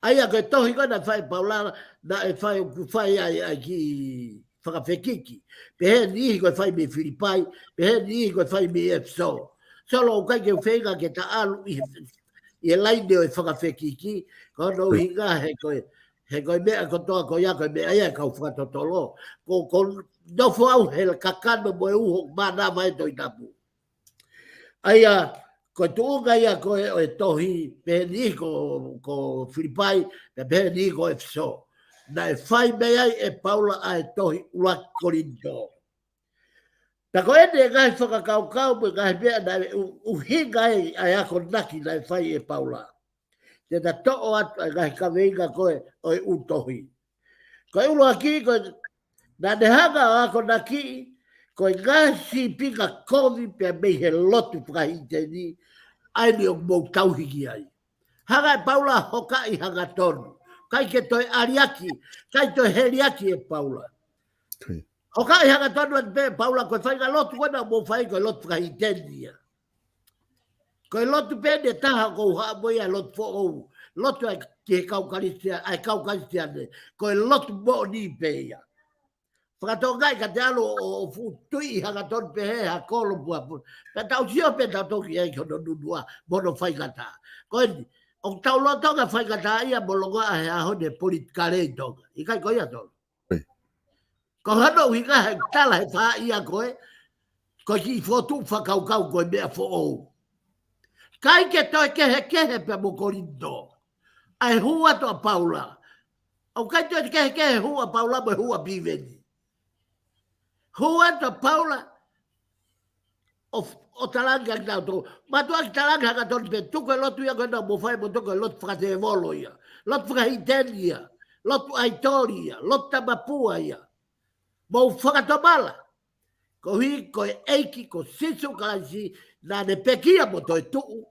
ʻA ia ko e tohi ko ē naʻe fai ʻe Paula, naʻe fai ʻoku fai ai ʻa e kiʻi fakafekiki. Pehē ʻe niʻihi ko e fai mei Filipai, pehē ʻe niʻihi ko e fai mei ʻEfesō. Solo ʻoku ʻikai ke u feinga ke ta ʻalu ʻi he, ʻi he laine ʻo e fakafekiki, ko hono ʻuhinga he ko e, he ko e meʻa kotoa ko ia ko e meʻa ia ʻa e kau fakatotolo. Ko, ʻoku ou nofo au he kakano mo e uho mānava ʻa e Tohi Tapu. ʻA ia, ko e tuʻunga ia ko ē ʻo e tohi, pehē ʻe niʻihi ko, ko Filipai, pea pehē ʻe niʻihi ko ʻEfesō. Naʻe fai mei ai ʻe Paula ʻa e tohi ʻuluaki Kolinitō. Pea ko ʻene ngaahi fakakaukau mo e ngaahi meʻa naʻe ʻu-, ʻuhinga ai ʻa e akonaki naʻe fai ʻe Paula. Te ta toʻo atu ʻa e ngaahi kaveinga ko ē ʻo e ʻū tohi. Ko e ʻuluaki, ko e, naʻa ne hanga ʻo akonakiʻi, ko e ngaahi sīpinga kovi pea mei he lotu fakahīteni, ʻa eni ʻoku mou tauhi ki ai. Hanga ʻe Paula ʻo hokaʻi hangatonu. ʻIkai ke toe ʻaliaki, ʻikai toe heliaki ʻe Paula. Hokaʻi hangatonu atu pē ʻe Paula ko e faʻahinga lotu ko ē naʻa mou fai ko e lotu fakahīteni ia. Ko e lotu pē ʻe taha ʻoku ou haʻu mo ia, lotu foʻou. Lotu ʻa e ki he kau Kalisitiane, ʻa e kau Kalisitiane. Ko e lotu moʻoni pē ia. Fakatokangaʻi ka te ʻalu ʻo, ʻo fuʻu tui hangatonu pē he ha kolo puapua. Pea tau sio pē tautolu ki ai ki hono nunuʻa, mo hono faingataʻa. Ko eni, ʻoku tau lolotonga faingataʻaʻia mo longoaʻa he ʻaho ni e politikale ʻi Tonga. ʻIkai ko ia Solo? Ko hono ʻuhinga he tala he faʻahi ko ē, ko e kiʻi fokotuʻu fakakaukau ko e meʻa foʻou. ʻIkai ke toe kehekehe pea mo Kolinitō. ʻA e hū atu ʻa Paula. ʻOku ʻikai toe kehekehe hū ʻa Paula mo e hū ʻa Piveni. Hū atu ʻa Paula, ʻo, ʻo talaange ʻaki kitautolu. Mātuʻaki talaange hangatonu pē tuku e lotu ia ko ē naʻa mou fai mo tuku e lotu fakatēvolo ia. Lotu fakahīteni ia. Lotu ʻaitoli ia. Lotu tamapua ia. Mou fakatomala. Koeʻuhi ko e ʻEiki ko Sīsū Kalaisi naʻa ne pekia mo toetuʻu.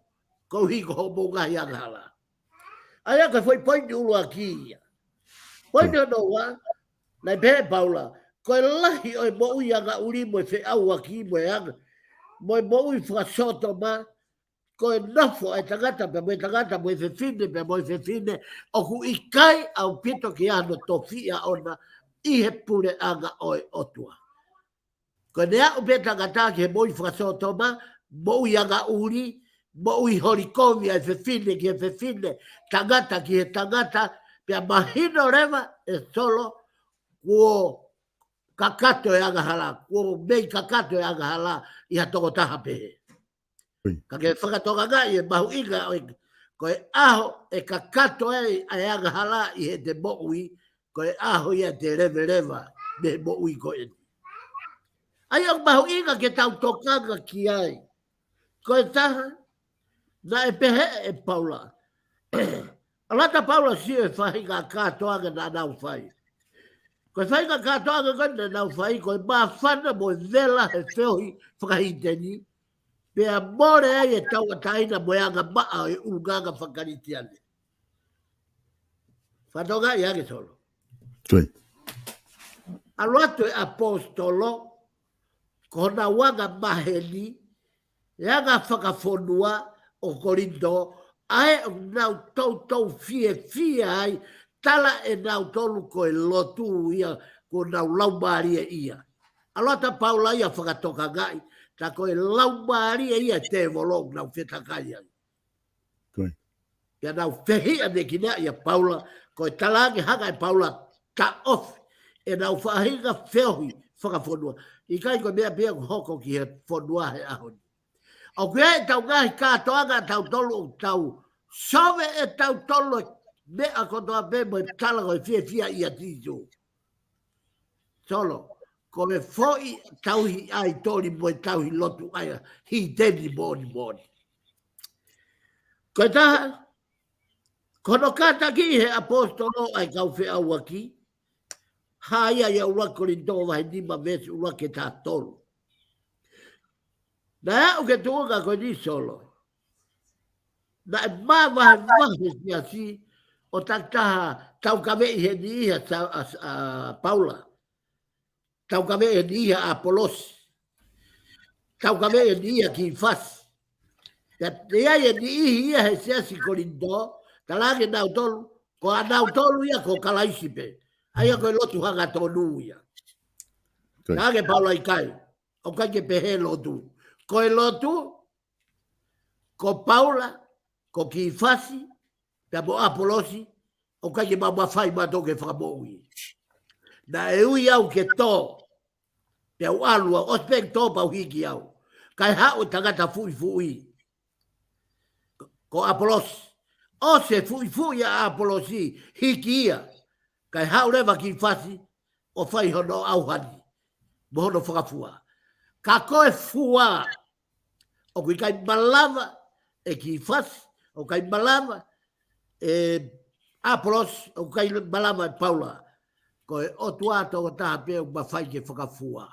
Koeʻuhi ko hoʻomou ngaahi angahala. ʻA ia ko e foʻi poini ʻuluaki ia. Poini hono ua, naʻe pehē ʻe Paula, ko e lahi ʻo e moʻui angaʻuli mo e feʻauaki mo e anga, mo e moʻui fakasōtoma, ko e nofo ʻa e tangata pea mo e tangata mo e fefine pea mo e fefine, ʻoku ʻikai ʻaupito ke ʻi ai hano tofiʻa ʻona ʻi he puleʻanga ʻo e ʻOtua. Ko ʻene aʻu pē tangata ki he moʻui fakasōtoma, moʻui angaʻuli, moʻui holi kovi ʻa e fefine ki he fefine, tangata ki he tangata, pea mahino leva ʻe Solo, kuo kakato e angahala, kuo mei kakato e angahala ʻi ha tokotaha pehē. Ka ke fakatokangaʻi e mahuʻinga ʻo e, ko e ʻaho ʻe kakato ai ʻa e angahala ʻi heʻete moʻui, ko e ʻaho ia te leveleva mei he moʻui ko eni. ʻA ia ʻoku mahuʻinga ke tau tokanga ki ai. Ko e taha, naʻe pehē ʻe Paula. ʻAlu atu ʻa Paula ʻo sio he faʻahinga kātoanga naʻa nau fai. Ko e faʻahinga kātoanga ko ē naʻa nau fai, ko e māfana mo e vela he feohi fakahīteni, pea mole ai e tauʻatāina mo e angamaʻa ʻo e ʻulungaanga faka-Kalisitiane. Fakatokangaʻi ange Solo. ʻAlu atu e ʻaposetolo, ko honau anga maheni, e anga fakafonua ʻo Kolinitō, ʻa ē ʻoku nau toutou fiefia ai, tala ʻe nautolu ko e lotu ia, ko ʻenau laumālie ia. ʻAlu atu ʻa Paula ia ʻo fakatokangaʻi, tā ko e laumālie ia ʻo e tēvolo ʻoku nau fetakai ai. Pea nau fehiʻanekinaʻi ʻa Paula, ko e talaange hanga ʻe Paula ʻo taʻofi ʻenau faʻahinga feohi fakafonua. ʻIkai ko e meʻa pē ia ʻoku hoko ki he fonua he ʻaho ni. ʻOku ʻi ai ʻetau ngaahi kātoanga ʻatautolu ʻoku tau sove ʻe tautolu e meʻa kotoa pē mo e tala ko e fiefia ʻia Sīsū. Solo, ko e foʻi tauhi ʻaitoli mo e tauhi lotu ʻa e hiteni moʻoni moʻoni. Ko e taha, ko hono kātaki he ʻaposetolo ʻa e kau feʻauaki, hā ia ʻi he ʻuluaki Kolinitō vahe nima veesi ʻuluaki ki he taha tolu. Naʻe aʻu ki he tuʻunga ko eni Solo. Naʻe mavahevahe e siasi ʻo takitaha taukaveʻi he niʻihi ʻa, ʻa, ʻa Paula. Taukaveʻi he niʻihi ʻa ʻApolosi. Taukaveʻi he niʻihi ʻa Kifasi. Pea ʻi ai e niʻihi ia he siasi Kolinitō, talaange ʻe nautolu, ko ʻanautolu ia ko Kalaisi pē. ʻA ia ko e lotu hangatonu ia. Talaange ʻe Paula ʻikai. ʻOku ʻikai ke pehē e lotu. Ko e lotu, ko Paula, ko Kifasi, pea mo ʻApolosi, ʻoku ʻikai ke mau mafai mautolu ke fakamoʻui. Naʻe ui au ke tō, pea u ʻalu au, ʻosi pē ke tō pea u hiki au. Kae haʻu e tangata fuʻifuʻi. Ko ʻApolosi. ʻOsi e fuʻifuʻi ʻa ʻApolosi, hiki ia. Kae haʻu leva Kifasi, ʻo fai hono ʻauhani, mo hono fakafua. Ka ko e fua, ʻoku ʻikai malava ʻe Kifasi, ʻoku ʻikai malava ʻe ʻApolosi, ʻoku ʻikai malava ʻe Paula. Ko e ʻOtua tokotaha pē ʻoku mafai ke fakafua.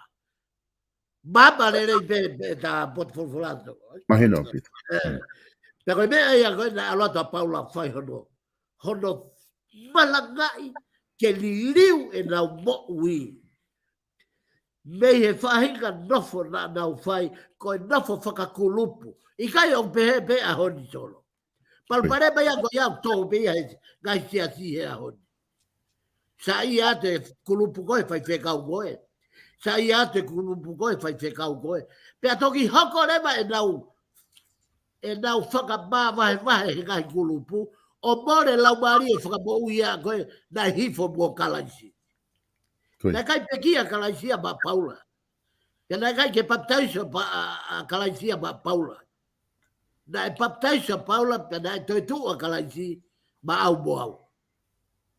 Māmā lelei pē, pē tā potu folofola atu. Mahino, Pita. Ē. Pea ko e meʻa ia ko ē naʻe ʻalu atu ʻa Paula ʻo fai hono, hono malangaʻi ke liliu ʻenau moʻui. Mei he faʻahinga nofo naʻa nau fai, ko e nofo fakakulupu. ʻIkai ʻoku pehē pē ʻaho ni Solo. Palopalema ia ko ia ʻoku tō pē ia he ngaahi siasi he ʻaho ni. Saiʻia atu e kulupu ko ē faifekau ko ē. Saiʻia atu e kulupu ko ē faifekau ko ē. Pea toki hoko leva ʻenau, ʻenau fakamavahevahe he ngaahi kulupu, ʻo mole laumālie fakamoʻui ia ko ē naʻe hifo mo Kalaisi. Naʻe ʻikai pekia Kalaisi ia maʻa Paula. Pea naʻe ʻikai ke papitaiso pa, ʻa, ʻa Kalaisi ia maʻa Paula. Naʻe papitaiso ʻa Paula, pea naʻe toetuʻu ʻa Kalaisi maʻau mo au.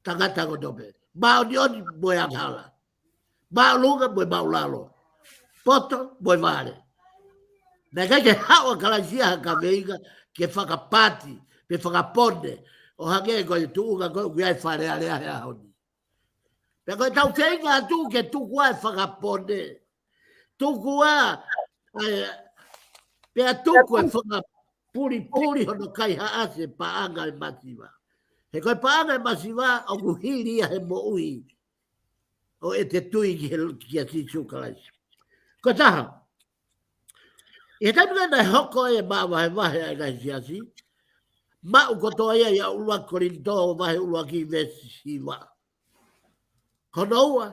Tangata kotoa pē. Māʻoniʻoni mo e angahala. Māʻolunga mo e māʻulalo. Poto mo e vale. Naʻe ʻikai ke haʻu ʻa Kalaisi ia ha kaveinga ke fakapati, pe fakapone. ʻO hangē ko e tuʻunga ko ē ʻoku ʻi ai e Fale Alea he ʻaho ni. Pea ko e tau feinga atu ke tuku ʻa e fakapone. Tuku ʻa, ʻa e, pea tuku e fakapulipuli hono kaihaʻasi e paʻanga e masiva. He ko e paʻanga e masiva ʻoku hili ia he moʻui ʻo ʻete tui ki he, kia Sīsū Kalaisi. Ko e taha, ʻi he taimi naʻe hoko ai e mavahevahe ʻa e ngaahi siasi, maʻu kotoa ia ʻi he ʻuluaki Kolinitō vahe ʻuluaki veesi hiva. Ko hono ua,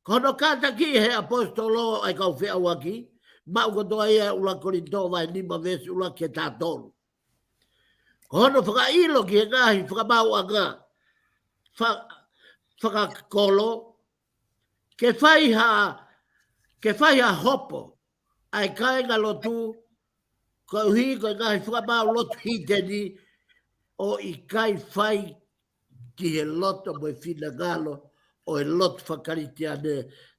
ko hono kātaki he ʻaposetolo ʻa e kau feʻauaki, maʻu kotoa ia ʻuluaki Kolinitō vahe nima veesi ʻuluaki ki he taha tolu. Ko hono fakaʻilo ki he ngaahi fakamaauʻanga fa, fakakolo, ke fai ha, ke fai ha hopo ʻa e kāingalotu, koeʻuhi ko e ngaahi fakamaau lotu hiteni, ʻo ʻikai fai ki he loto mo e finangalo ʻo e lotu fakakalisitiane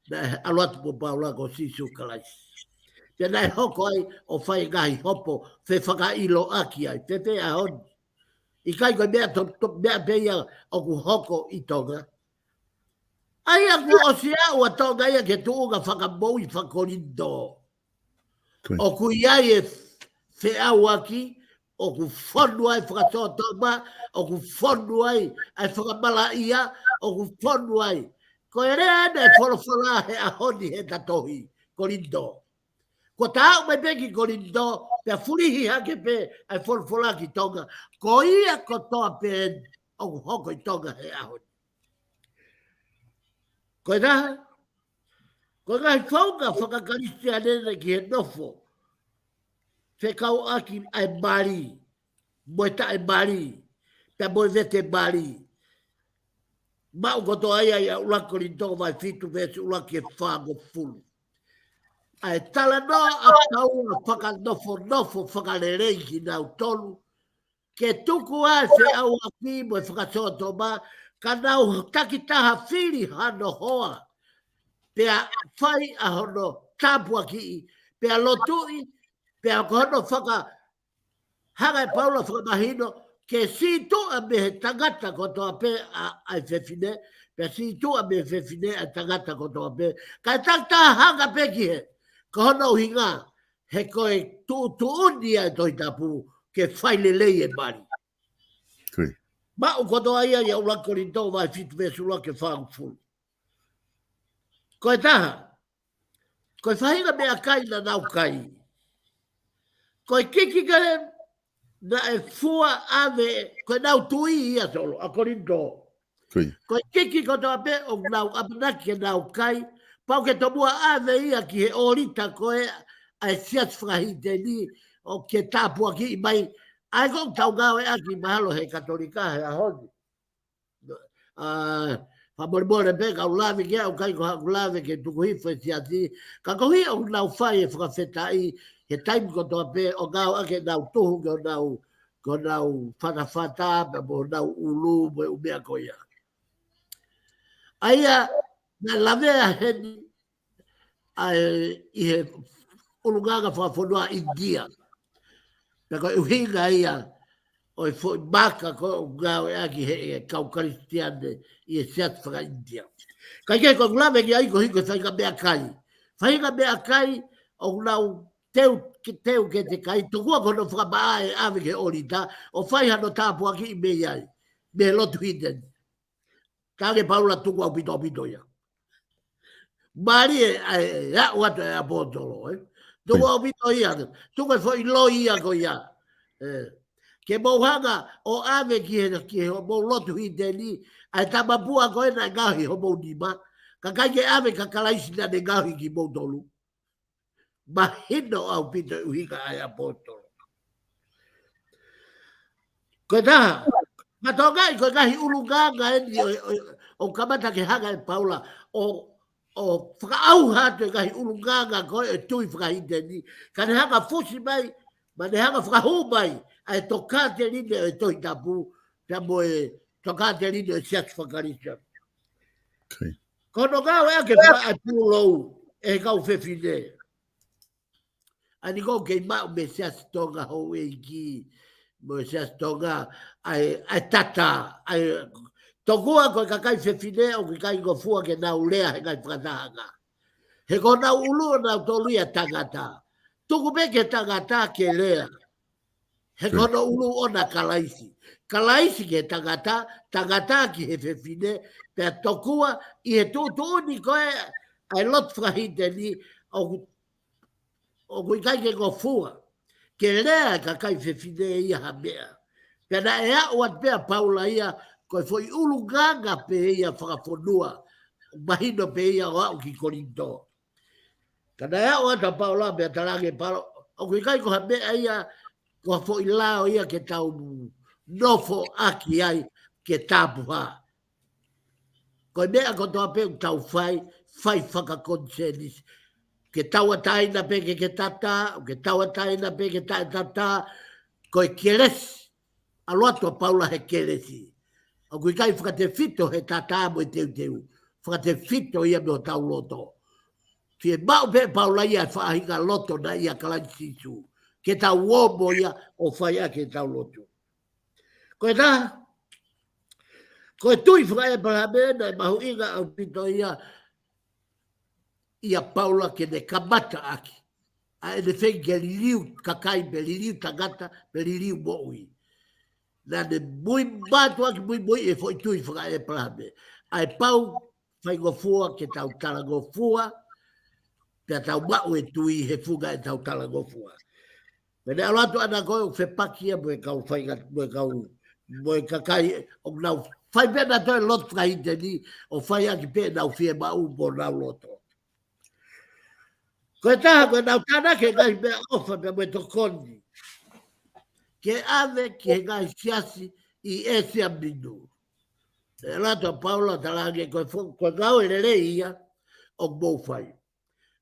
naʻe ʻalu atu mo Paula ko Sīsū Kalaisi. Pea naʻe hoko ai ʻo fai ngaahi hopo fefakaʻiloʻaki ai, fēfē ʻaho ni. ʻIkai ko e meʻa to, to, meʻa pē ia ʻoku hoko ʻi Tonga. ʻA ia kuo ʻosi aʻu ʻa Tonga ia ki he tuʻunga fakamoʻui fakaKolinitō. ʻOku ʻi ai e feʻauaki, ʻoku fonu ai fakasōtoma, ʻoku fonu ai ʻa e fakamalaʻia, ʻoku fonu ai. Ko e lea ena e folofola he ʻaho ni he ta tohi, Kolinitō. Kuo ta aʻu mai pē ki Kolinitō, pea fulihi hake pē ʻa e folofola ki Tonga. Ko ia kotoa pē ʻoku hoko ʻi Tonga he ʻaho ni. Ko e taha, ko e ngaahi faʻunga fakakalisitiane ki he nofo fekauʻaki ʻa e mali mo e taʻemali, pea mo e vete mali. Maʻu kotoa ia ʻi he ʻuluaki Kolinitō vahe fitu veesi ʻuluaki ki he fāngofulu. ʻA e talanoa ʻa Paula fakanofonofo fakalelei kinautolu ke tuku ʻa e feʻauaki mo e fakasōtoma, ka nau takitaha fili hano hoa, pea fai ʻa hono tāpuakiʻi, pea lotuʻi, pea ko hono faka hanga ʻe Paula fakamahino ke sītuʻa mei he tangata kotoa pē ʻa, ʻa e fefine, pea sītuʻa mei he fefine ʻa e tangata kotoa pē. Kae takitaha hanga pē ki he, ko hono ʻuhinga, he ko e tuʻutuʻuni ʻa e Tohi Tapu ke fai lelei e mali. Maʻu kotoa ia ʻi he ʻuluaki Kolinitō vahe fitu veesi ʻuluaki ki he fāngofulu. Ko e taha, ko e faʻahinga meʻakai naʻa nau kai. Ko e kiki ko ē naʻe fua ʻave, ko ʻenau tui ia Solo, ʻa Kolinitō. Ko e kiki kotoa pē ʻoku nau ʻamanaki ke nau kai, pau ke tomuʻa ʻave ia ki he ʻōlita ko ē ʻa e siasi fakahīteni ʻoku ke tāpuakiʻi mai, ʻa ia ʻoku tau ngāueʻaki mahalo he Katolika he ʻaho ni. ʻA, fakamolemole pē, kau lave ki ai, ʻoku ʻikai ko haʻaku lave ke tuku hifo e siasi, ka koeʻuhi ʻoku nau fai e fakafetaʻi he taimi kotoa pē ʻo ngāueʻaki ʻenau tuhu ki honau, ki honau fatafata, pea mo honau ʻulu, mo e ʻū meʻa ko ia. ʻA ia, naʻe lavea heni, ʻa e, ʻi he ʻulungaanga fakafonua ʻInitia. Pea ko e ʻuhinga ia ʻo e foʻi maka ko ē ʻoku ngāueʻaki he, he kau Kalisitiane ʻi he siasi fakaʻInitia. Kae kehe ko ʻeku lave ki ai koeʻuhi ko e faʻahinga meʻakai. Faʻahinga meʻakai ʻoku nau teu, ke teu ke te kai, tokua ko hono fakamaʻa e ʻave ki he ʻōlita, ʻo fai hano tāpuakiʻi mei ai, mei he lotu hīteni. Ka ke Paula tuku ʻaupito ʻaupito ia. Mālie ʻa e, ʻa e aʻu atu e ʻaposetolo, ē. Tuku ʻaupito ia, tuku e foʻi loi ia ko ia. Ē. Ke mou hanga ʻo ʻave ki he, ki he hoʻomou lotu hīteni, ʻa e tamapua ko ē naʻe ngaohi homou nima. Ka ʻikai ke ʻave kia Kalaisi naʻa ne ngaohi kimoutolu. Mahino ʻaupito e ʻuhinga ʻa e ʻaposetolo. Ko e taha, mātuʻaki ko e ngaahi ʻulungaanga eni ʻo, ʻo, ʻo kamata ke hanga ʻe Paula ʻo, ʻo fakaʻauha atu e ngaahi ʻulungaanga ko ē ʻo e tui fakahīteni. Ka ne hanga fusi mai, mo ne hanga fakahū mai ʻa e tokāteline ʻo e Tohi Tapu, pea mo e tokāteline ʻo e siasi fakaKalisitiane. Ko hono ngāueʻaki e fakaʻaipulou ʻe he kau fefine. ʻA eni ʻoku kei maʻu mei he Siasi Tonga houʻeiki, mo e Siasi Tonga, ʻa e, ʻa e tata, ʻa e, tokua ko e kakai fefine ʻoku ʻikai ngofua ke nau lea he ngaahi fakatahaʻanga. He ko honau ʻulu ʻonautolu ia tangata. Tuku pē ki he tangata ke lea. He ko hono ʻulu ʻona Kalaisi. Kalaisi ki he tangata, tangata ki he fefine, pea tokua ʻi he tuʻutuʻuni ko ē ʻa e lotu fakahīteni, ʻoku, ʻoku ʻikai ke ngofua ke lea e kakai fefine ia ha meʻa. Pea naʻe aʻu atu pē ʻa Paula ia, ko e foʻi ʻulungaanga pē ia fakafonua, mahino pē ia ʻo aʻu ki Kolinitō. Ka naʻe aʻu atu ʻa Paula pea talaange ʻe Paula, ʻoku ʻikai ko ha meʻa ia, ko ha foʻi lao ia ke tau nofoʻaki ai ke tapuhā. Ko e meʻa kotoa pē ʻoku tau fai, fai fakakonisēnisi. Ke tauʻatāina pē ke ke tata, ke tauʻatāina pē ke taʻetata, ko e kelesi. ʻAlu atu ʻa Paula he kelesi. ʻOku ʻikai fakatefito he tata mo e teuteu. Fakatefito ia mei hotau loto. Fiemaʻu pē ʻe Paula ia e faʻahinga loto naʻe ʻia Kalaisi Sīsū. Ke tau ō mo ia ʻo fai ʻaki ʻetau lotu. Ko e taha, ko e tui fakaʻEpalahame naʻe mahuʻinga ʻaupito ia ʻia Paula ke ne kamata ʻaki. ʻA ʻene feinga ke liliu kakai, pe liliu tangata, pe liliu moʻui. Naʻa ne muimui atu ʻaki muimui e foʻi tui fakaʻEpalahame. ʻA e pau faingofua ke tau talangofua, pea tau maʻu e tui he funga ʻetau talangofua. Pea ne ʻalu atu ʻana ko ē ʻo fepaki ia mo e kau fainga, mo e kau, mo e kakai ʻoku nau Fai pē ʻenau toe lotu fakaʻiteni, ʻo fai ʻaki pē ʻenau fiemaʻu mo ʻenau loto. Ko e taha, ko ʻenau tānaki e ngaahi meʻaʻofa pea mo e tokoni ke ʻave ki he ngaahi siasi ʻi ʻĒsia Minu. ʻE ʻalu atu ʻa Paula ʻo talaange, ko e fo-, ko e ngāue lelei ia ʻoku mou fai.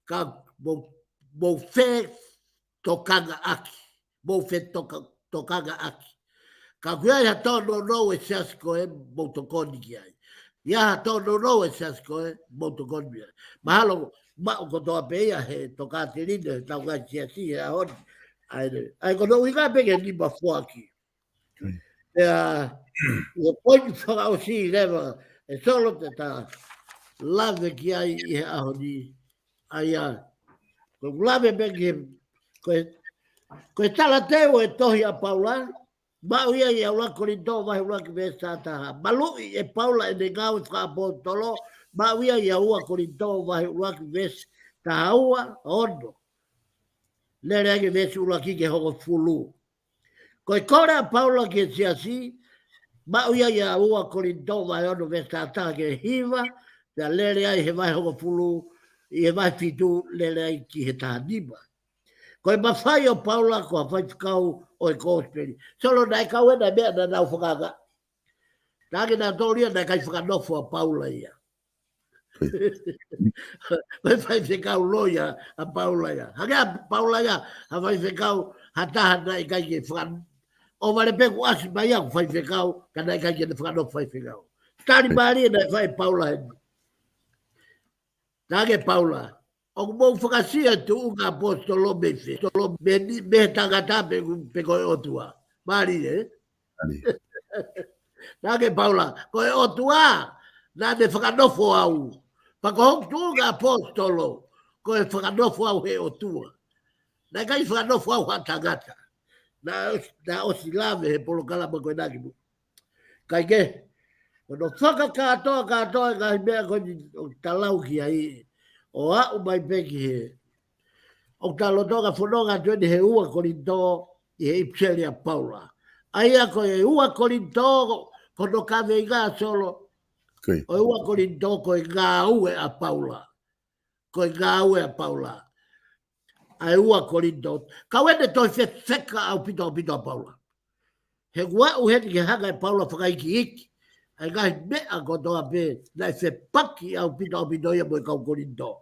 Ka mou, mou fetokangaʻaki. Mou fetoka-, tokangaʻaki. Ka ʻoku ʻi ai ha tōnounou ʻo e siasi ko ē mou tokoni ki ai. ʻI ai ha tōnounou ʻo e siasi ko ē mou tokoni ki ai. Mahalo maʻu kotoa pē ia he tokāteline ʻetau ngaahi siasi he ʻaho ni. ʻA ia, ʻa ia ko hono ʻuhinga pē ke nima foaki. Pea, ʻi he poini fakaʻosi leva, ʻe Solo, te ta lave ki ai ʻi he ʻaho ni. ʻA ia, ko e lave pē ki he, ko e, ko e talateu ʻo e tohi ʻa Paula, maʻu ia ʻi he ʻuluaki Kolinitō vahe ʻuluaki veesi tahataha. Maluʻi ʻe Paula ʻene ngāue fakaʻaposetolo, maʻu ia ʻi he ua Kolinitō vahe ʻuluaki veesi tahaua, ono. Lele ai ki he veesi ʻuluaki ki he hongofulu. Ko e kole ʻa Paula ki he siasi, maʻu ia ʻi he ua Kolinitō vahe ono veesi tahataha ki he hiva, pea lele ai he vahe hongofulu, ʻi he vahe fitu, lele ai ki he tahanima. Ko e mafai ʻo Paula ko ha faifekau ʻo e kosipeli. Solo, naʻe kau ʻena meʻa naʻa nau fakaangaʻi. Naʻa ke nau tōlia naʻe ʻikai fakanofo ʻa Paula ia. Ko e faifekau loia ʻa Paula ia. Hangē ʻa Paula ia ha faifekau, ha taha naʻe ʻikai ke fakan-, ʻo vale pē kuo ʻasi mai ia ʻoku faifekau, ka naʻe ʻikai ke ne fakanofo faifekau. Tali mālie naʻe fai ʻe Paula heni. Naʻa ke Paula, ʻoku mou fakasia e tuʻunga ʻaposetolo mei fē? Tolo mei ni, mei he tangata pe, pe ko e ʻOtua. Mālie, ē? Naʻa ke Paula, ko e ʻOtua naʻa ne fakanofo au. Pea ko hoku tuʻunga ʻaposetolo, ko e fakanofo au he ʻOtua. Naʻe ʻikai fakanofo au ha tangata. Naʻa, naʻa ʻosi lave he polokalama ko ena ki muʻa. Kae kehe, ko hono fakakātoa, kātoa e ngaahi meʻa ko eni ʻoku ta lau ki ai, ʻo aʻu mai pē ki he, ʻoku ta lolotonga fononga atu eni he ua Kolinitō ʻi he ʻipiseli ʻa Paula. ʻA ia ko e ua Kolinitō, ko hono kaveinga, Solo, ʻo e ua Kolinitō ko e ngāue ʻa Paula. Ko e ngāue ʻa Paula. ʻA e ua Kolinitō. Kau ʻene toe fefeka ʻaupito, ʻaupito ʻa Paula. He ʻoku aʻu heni ke hanga ʻe Paula fakaikiiki ʻa e ngaahi meʻa kotoa pē naʻe fepaki ʻaupito, ʻaupito ia mo e kau Kolinitō.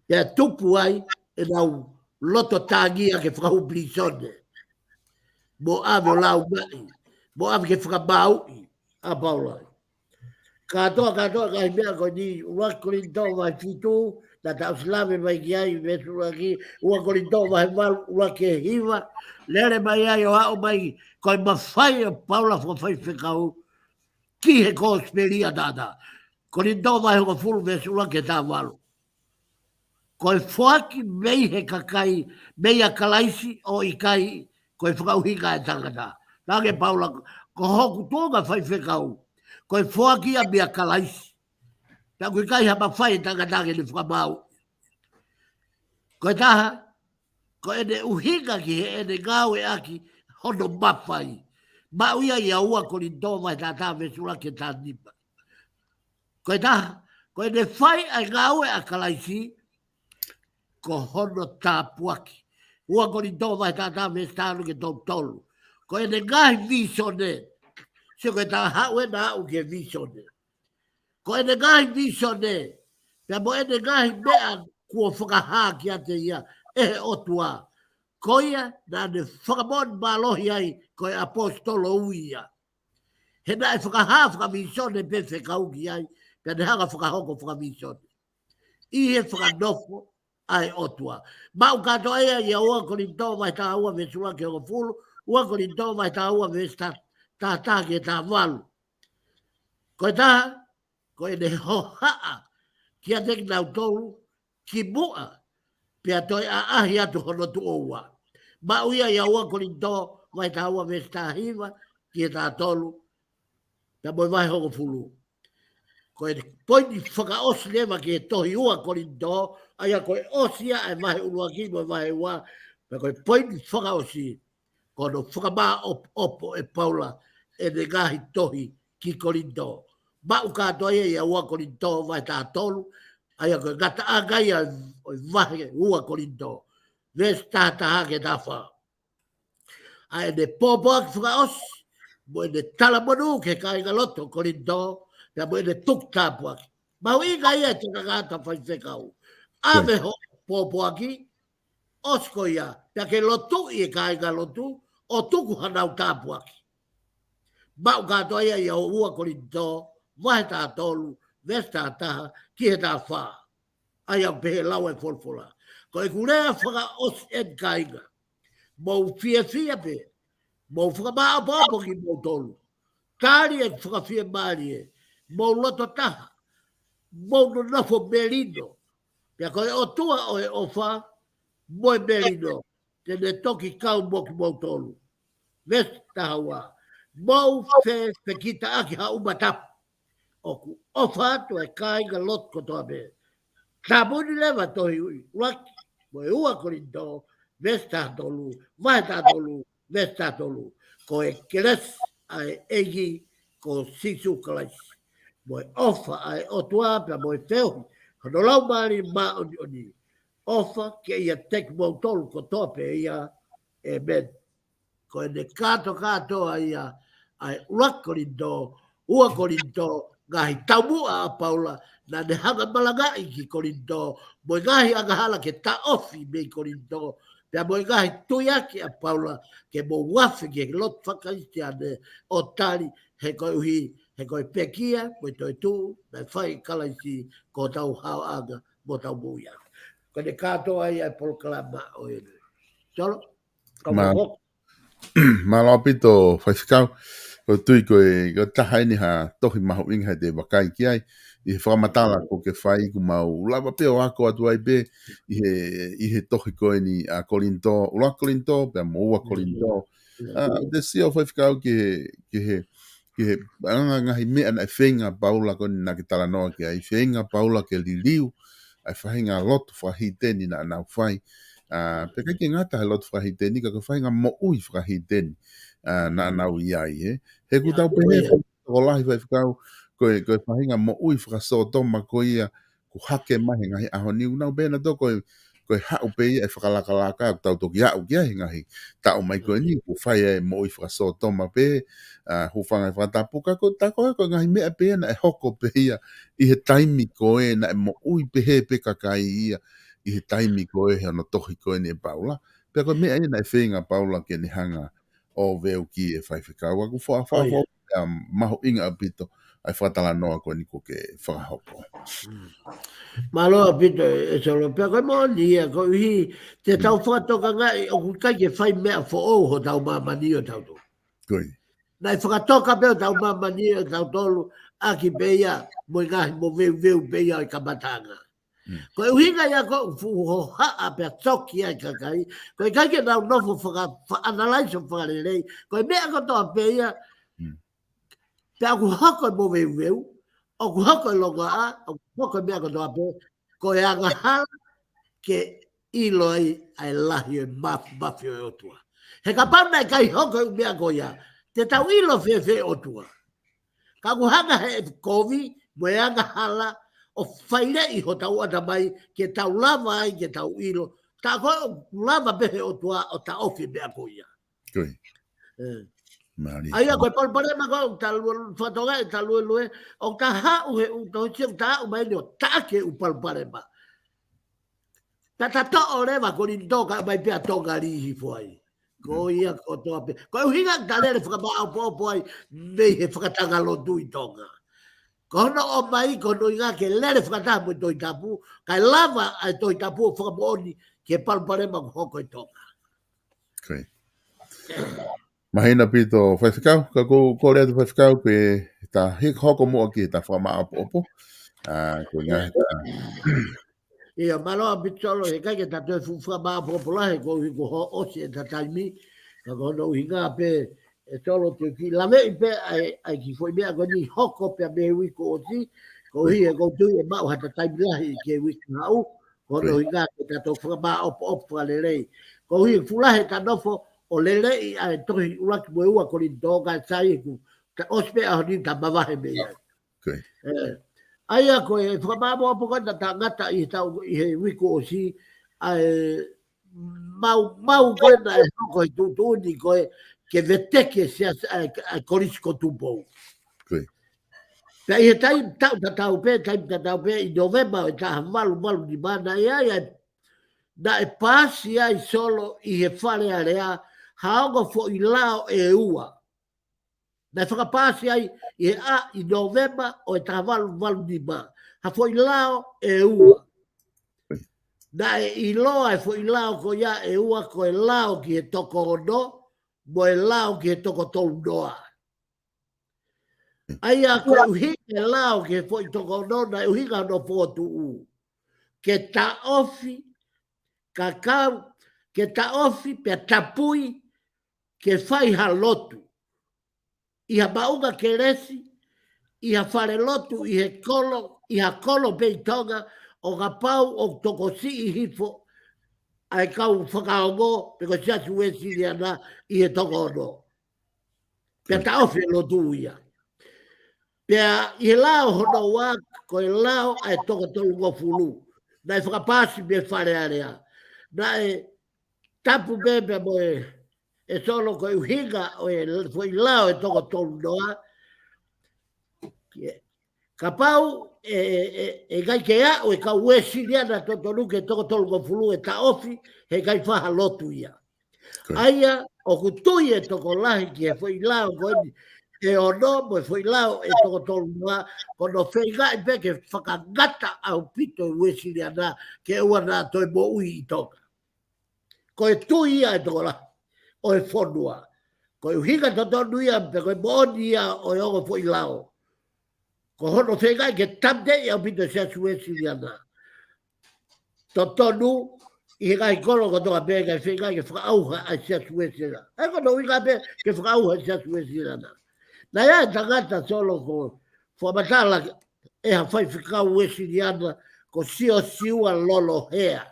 Pea tupu ai ʻenau loto tāngia ke fakahū pilīsone. Mo ʻave ʻo laumaʻi. Mo ʻave ke fakamāuʻi ʻa Paula. Kātoa, kātoa e ngaahi meʻa ko eni, ua Kolinitō vahe fitu, naʻa ta ʻosi lave mai ki ai, veesi ʻuluaki, ua Kolinitō vahe valu, ʻuluaki ki he hiva, lele mai ai ʻo aʻu mai, ko e mafai ʻo Paula fakafaifekau ki he kosipeli ʻataʻatā. Kolinitō vahe hongofulu veesi ʻuluaki ki he tahavalu. Ko e foaki mei he kakai, meia Kalaisi ʻo ʻikai ko e fakaʻuhinga ʻa e tangata. Naʻa ke Paula, ko hoku tuʻunga faifekau, ko e foaki ia meia Kalaisi. Pea ʻoku ʻikai ha mafai ʻe tangata ke ne fakamāuʻi. Ko e taha, ko ʻene ʻuhinga ki heʻene ngāueʻaki hono mafai. Maʻu ia ʻi he ua Kolinitō vahe tahataha veesi ʻuluaki ki he tahanima. Ko e taha, ko ʻene fai ʻa e ngāue ʻa Kalaisi, ko hono tāpuaki. Ua Kolinitō vahe tahataha veesi taha ki he tolu tolu. Ko ʻene ngaahi vīsone, sio ko e taha haʻu ʻena ʻo aʻu ki he vīsone. Ko ʻene ngaahi vīsone, pea mo ʻene ngaahi meʻa kuo fakahā kiate ia ʻe he ʻOtua. Ko ia naʻa ne fakamoʻoni mālohi ai ko e ʻaposetolo ui ia. He naʻe fakahā fakavīsone pē fekau ki ai, pea ne hanga fakahoko fakavīsone. ʻI he fakanofo ʻa e ʻOtua. Maʻu kātoa ia ʻi he ua Kolinitō vahe tahaua veesi ʻuluaki ki he hongofulu, ua Kolinitō vahe tahaua veesi ta-, tahataha ki he tahavalu. Ko e taha, ko ʻene hohaʻa kiate kinautolu kimuʻa, pea toe ʻaʻahi atu hono tuʻo ua. Maʻu ia ʻi he ua Kolinitō vahe tahaua veesi tahahiva ki he tahatolu, pea mo e vahe hongofulu. Ko e poini fakaʻosi leva ki he tohi ua Kolinitō, ʻa ia ko e ʻosi ia ʻa e vahe ʻuluaki mo e vahe ua, pea ko e poini fakaʻosi, ko hono fakamāʻopoʻopo ʻe Paula ʻene ngaahi tohi ki Kolinitō. Maʻu kātoa ia ʻi he ua Kolinitō vahe taha tolu, ʻa ia ko e ngataʻanga ia ʻo e vahe ua Kolinitō, veesi taha taha ki he taha fā. ʻA ʻene pōpoaki fakaʻosi, mo ʻene talamonū ki he kāingalotu ʻo Kolinitō, pea mo ʻene tuku tāpuaki. Mahuʻinga ia ʻe he tangata faifekau. ʻAve hoʻo pōpoaki, ʻosi ko ia, pea ke lotuʻi e kāingalotu, ʻo tuku hanau tāpuaki. Maʻu kātoa ia ʻi he ua Kolinitō, vahe taha tolu, veesi taha taha, ki he taha fā. ʻA ia ʻoku pehē lau e folofola. Ko ʻeku lea fakaʻosi eni kāinga. Mou fiefia pē. Mou fakamāʻopoʻopo kimoutolu. Tali ʻeku fakafiemālie. Mou loto taha. Mou nonofo melino. Pea ko e ʻOtua ʻo e ʻofa mo e melino, te ne toki kau mo kimoutolu. Veesi taha ua. Mou fefekitaʻaki ha uma tapu. ʻOku ʻofa atu e kāingalotu kotoa pē. Tāpuni leva tohi ʻuluaki mo e ua Kolinitō, veesi taha tolu, vahe taha tolu, veesi taha tolu. Ko e kelesi ʻa e ʻEiki ko Sīsū Kalaisi, mo e ʻofa ʻa e ʻOtua pea mo e feohi hono Laumālie Māʻoniʻoni, ʻofa ke ʻiate kimoutolu kotoa pē ia. ʻĒmeni. Ko ʻene kātokātoa ia ʻa e ʻuluaki Kolinitō, ua Kolinitō, ngaahi taumuʻa ʻa Paula, naʻa ne hanga malangaʻi ki Kolinitō, mo e ngaahi angahala ke taʻofi mei Kolinitō, pea mo e ngaahi tuiaki ʻa Paula, ke mou afe ki he lotu faka-Kalisitiane ʻo tali, he koeʻuhi, he ko e pekia mo e toetuʻu naʻe fai ʻe Kalaisi ko hotau haoʻanga mo hotau moʻui. Ko ʻene kātoa ia e polokalama ʻo eni. Solo? Ka Ma- mo- Mālō ʻaupito faifekau. ʻOku ou tui ko e, ko e taha eni ha tohi mahuʻinga he te vakai ki ai. ʻI he fakamatala kuo ke fai, ʻoku mau lava pē ʻo ako atu ai pē ʻi he, ʻi he tohi ko eni ʻa Kolinitō, ʻuluaki Kolinitō, pea mo ua Kolinitō. ʻA, te sio faifekau ki he, ki he, ki he anga ngaahi meʻa naʻe feinga Paula ko eni naʻa ke talanoa ki ai, feinga Paula ke liliu ʻa e faʻahinga lotu fakahīteni naʻa nau fai. ʻA, pea ʻikai ke ngata he lotu fakahīteni, ka ko e faʻahinga moʻui fakahīteni, ʻa, naʻa nau ʻi ai, ē. He ʻoku tau pehē, tokolahi faifekau, ko e, ko e faʻahinga moʻui fakasōtoma ko ia, ʻoku hake mai he ngaahi ʻaho ni, ʻoku nau pehē nautolu ko e, ko e haʻu pē ia e fakalakalaka, ʻoku tau toki aʻu ki ai he ngaahi taʻu mai ko eni, ʻoku fai ai e moʻui fakasōtoma pē, ʻa, hūfanga he fakatapu, ka ko e, tā ko e, ko e ngaahi meʻa pē ia naʻe hoko pē ia ʻi he taimi ko ē naʻe moʻui pehē pē kakai ia ʻi he taimi ko ē he ʻoku tohi ko eni ʻe Paula. Pea ko e meʻa ia naʻe feinga Paula ke ne hanga ʻo veuki e faifekau. ʻOku fa-, fa-, ʻIo. fa-, ʻa, mahuʻinga ʻaupito ʻa e fakatalanoa ko eni kuo ke fakahoko. Mm. Mālō ʻaupito e Solo, pea ko e moʻoni ia, koeʻuhi te tau fakatokangaʻi ʻoku ʻikai ke fai meʻa foʻou hotau māmani ʻo tautolu. Ko ia. Naʻe fakatoka pē hotau māmani ʻo tautolu, ʻaki pē ia mo e ngaahi moveuveu pē ia ʻo e kamataʻanga. Mm. Ko e ʻuhinga ia ko e fuʻu hohaʻa pea toki ai kakai, ko e ʻikai ke nau nofo faka-, fa-, analyze ʻo fakalelei, ko e meʻa kotoa pē ia, Mm. pea ʻoku hoko e moveuveu, ʻoku hoko e longoaʻa, ʻoku hoko e meʻa kotoa pē, ko e angahala ke ʻilo ai ʻa e lahi ʻo e māfimafi ʻo e ʻOtua. He kapau naʻe ʻikai hoko e meʻa ko ia, te tau ʻilo fēfē e ʻOtua? Ka ʻoku hanga he kovi mo e angahala ʻo faileʻi hotau ʻatamai ke tau lava ai ke tau ʻilo. Tā ko ē ʻoku lava pē he ʻOtua ʻo taʻofi e meʻa ko ia. Ko ia. Ē. Mālie. ʻA ia ko e palopalema ko ē ʻoku ta lue-, fakatokangaʻi, ta luelue, ʻoku ta haʻu he ʻū tohi, ʻoku ta haʻu mai ni ʻo taʻaki e ʻū palopalema. Ta ta toʻo leva Kolinitō kae ʻomai pē ʻa Tonga lī hifo ai. Ko ia kotoa pē. Ko e ʻuhinga ta lele fakamāʻopoʻopo ai mei he fakatanga lotu ʻi Tonga. Ko hono ʻomai, ko hono ʻuhinga ke lele fakataha mo e Tohi Tapu, kae lava ʻa e Tohi Tapu ʻo fakamoʻoni ki he palopalema ʻoku hoko ʻi Tonga. Ko ia. Māhina ʻaupito faifekau, ka ʻoku ou kole atu faifekau ke ta hik-, hoko muʻa ki heʻeta fakamāʻopoʻopo. ʻA, ko e ngaahi ta- ʻIo, mālō ʻaupito Solo, he ʻikai ke ta toe fuʻu fakamāʻopoʻopo lahi, koeʻuhi kuo ʻosi ʻeta taimi, ka ko hono ʻuhinga pē, ʻe Solo, te u kiʻi laveʻi pē ʻa e, ʻa e kiʻi foʻi meʻa ko eni hoko pē mei he uike kuo ʻosi, koeʻuhi he ʻoku ou tui ʻe maʻu haʻata taimi lahi ki he uike kahaʻu, ko hono ʻuhinga ke ta toe fakamāʻopoʻopo fakalelei. Koeʻuhi fuʻu lahi ʻeta nofo ʻo leleʻi ʻa e tohi ʻuluaki mo e ua Kolinitō kae sai ʻeku ʻOsi pē ʻaho ni ta mavahe mei ai. ʻA ia ko e fakamaʻopoʻopo ko ē naʻa ta ngata ʻi he taʻu, ʻi he uike ʻosi, ʻa e mau, mau ko ē naʻe hoko he tuʻutuʻuni ko ē ke veteki e siasi ʻa e, ʻa e Kolisi ko Tupou. Pea ʻi he taimi tatau pē, taimi tatau pē, ʻi Nōvema ʻo e taha valu valu nima naʻe ʻi ai, naʻe paasi ai Solo ʻi he Fale Alea ha ongo foʻi lao ʻe ua. Naʻe fakapaasi ai ʻi he ʻaho ʻi Nōvema ʻo e taha valu valu nima ha foʻi lao ʻe ua. Naʻe ʻiloa e foʻi lao ko ia ʻe ua ko e lao ki he toko ono mo e lao ki he toko tolu noa. ʻA ia ko e ʻuhinga e lao ki he foʻi toko ono, naʻe ʻuhinga hono fokotuʻu ke taʻofi, ka kau, ke taʻofi pea tapui ke fai ha lotu ʻi ha maʻunga kelesi, ʻi ha fale lotu, ʻi he kolo, ʻi ha kolo pē ʻi Tonga, ʻo kapau ʻoku tokosiʻi hifo ʻa e kau fakaongo pe ko e Siasi Uēsiliana ʻi he toko ono. Pea taʻofi e lotu ia. Pea ʻi he lao hono ua, ko e lao ʻa e toko tolungofulu, naʻe fakapaasi mei Fale Alea. Naʻe tapu pē pea mo e, ʻe Solo, ko e ʻuhinga ʻo e foʻi lao ʻe toko tolu noa, kapau ʻe, ʻe, ʻe, ʻe ʻikai ke aʻu e kau Uēsiliana totonu ki he toko tolungofulu ʻe taʻofi, he ʻikai fai ha lotu ia. ʻA ia ʻoku tui e tokolahi ki he foʻi lao ko eni ʻe ono mo e foʻi lao ʻe toko tolu noa, ko hono feingaʻi pē ke fakangata ʻaupito e Uēsiliana ke ʻoua naʻa toe moʻui ʻi Tonga. Ko e tui ia e tokolahi ʻo e fonua. Ko e ʻuhinga totonu ia, pe ko e moʻoni ia ʻo e ongo foʻi lao. Ko hono feingaʻi ke tāmateʻi ʻaupito e Siasi Uēsiliana. Totonu ʻi he ngaahi kolo kotoa pē, kae feingaʻi ke fakaʻauha ʻa e Siasi Uēsiliana. ʻA ia ko hono ʻuhinga pē ke fakaʻauha e Siasi Uēsiliana. Naʻe ʻi ai e tangata, Solo, ko fakamatala ʻe ha faifekau Uēsiliana, ko Siosiua Lolohea.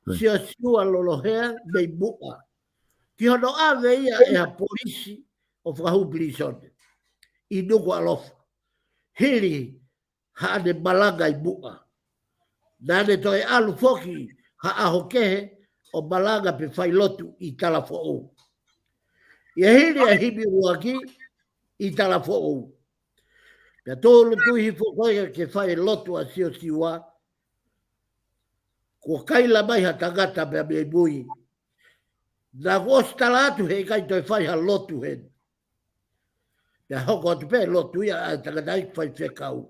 Siosiua Lolohea mei Muʻa. Ki hono ʻave ia ʻe ha polisi ʻo fakahū pilīsone ʻi Nukuʻalofa, hili haʻane malanga ʻi Muʻa. Naʻa ne toe ʻalu foki ha ʻaho kehe ʻo malanga pe fai lotu ʻi Talafoʻou. ʻI he hili e himi ʻuluaki ʻi Talafoʻou, pea tūʻulutui hifo ko ia ke fai e lotu ʻa Siosiua, kuo kaila mai ha tangata pea mei mui, naʻa ku ʻosi tala atu he ʻikai toe fai ha lotu heni. Pea hoko atu pē lotu ia ʻa e tangata ʻi faifekau.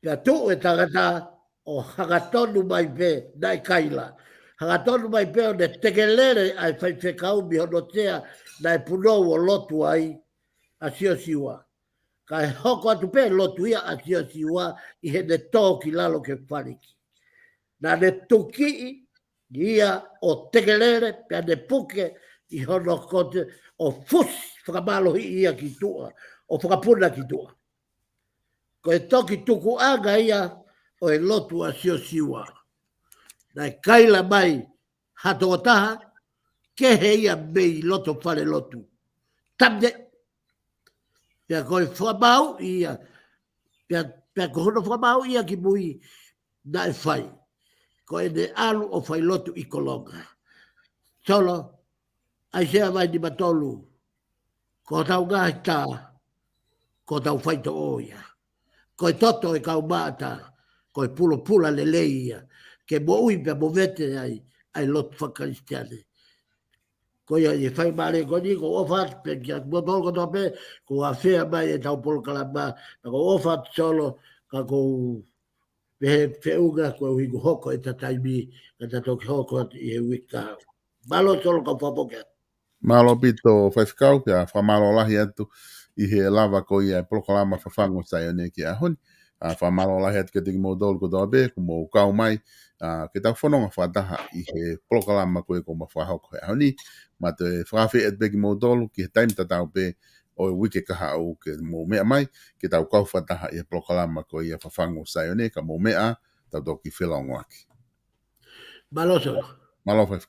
Pea tuʻu e tangata ʻo hangatonu mai pē, naʻe kaila. Hangatonu mai pē ʻo ne tekelele ʻa e faifekau mei hono sea naʻe punou ʻo lotu ai ʻa Siosiua. Kae hoko atu pē lotu ia ʻa Siosiua ʻi heʻene tō ki lalo ke faliki. Naʻa ne tukiʻi ia ʻo tekelele, pea ne puke ʻi hono kote ʻo fusi fakamālohiʻi ia ki tuʻa, ʻo fakapuna ki tuʻa. Ko e toki tukuʻanga ia ʻo e lotu ʻa Siosiua. Naʻe kaila mai ha tokotaha kehe ia mei loto fale lotu. Tāmateʻi. Pea ko e fakamāuʻi ia, pea, pea ko hono fakamāuʻi ia ki mui, naʻe fai. Ko ʻene ʻalu ʻo fai lotu ʻi Kolonga. Solo, ʻAisea vahe nimatolu, ko hotau ngaahi tā, ko hotau faitoʻo ia. Ko e toto e kau maʻata, ko e pulopula lelei ia ke moʻui pea movete ai ʻa e lotu fakakalisitiane. Ko ia ʻi he faingamālie ko eni, ʻoku ou ʻofa atu pē kiate kimoutolu kotoa pē kuo ʻafea mai ʻetau polokalama, pea ʻoku ou ʻofa atu, Solo, ka ʻoku ou pehē feʻunga koeʻuhi kuo hoko ʻeta taimi, ka ta toki hoko atu ʻi he uike kahaʻu. Mālō, Solo, kau fakafoki atu. Mālō ʻaupito, Faifekau, pea fakamālō lahi atu ʻi he lava ko ia e polokalama Fafangu ʻo Saione ki he ʻaho ni. ʻA, fakamālō lahi atu kiate kimoutolu kotoa pē kuo mou kau mai, ʻa, ke tau fononga fakataha ʻi he polokalama ko ia kuo ma fakahoko he ʻaho ni. Ma toe fakafeʻiloaki atu pē kimoutolu ki he taimi tatau pē ʻo e uike kahaʻu ke mou meʻa mai, ke tau kau fakataha ʻi he polokalama ko ia Fafangu ʻo Saione, ka mou meʻa, tau toki felōngoaki. Mālō, Solo. Mālō, Faifekau.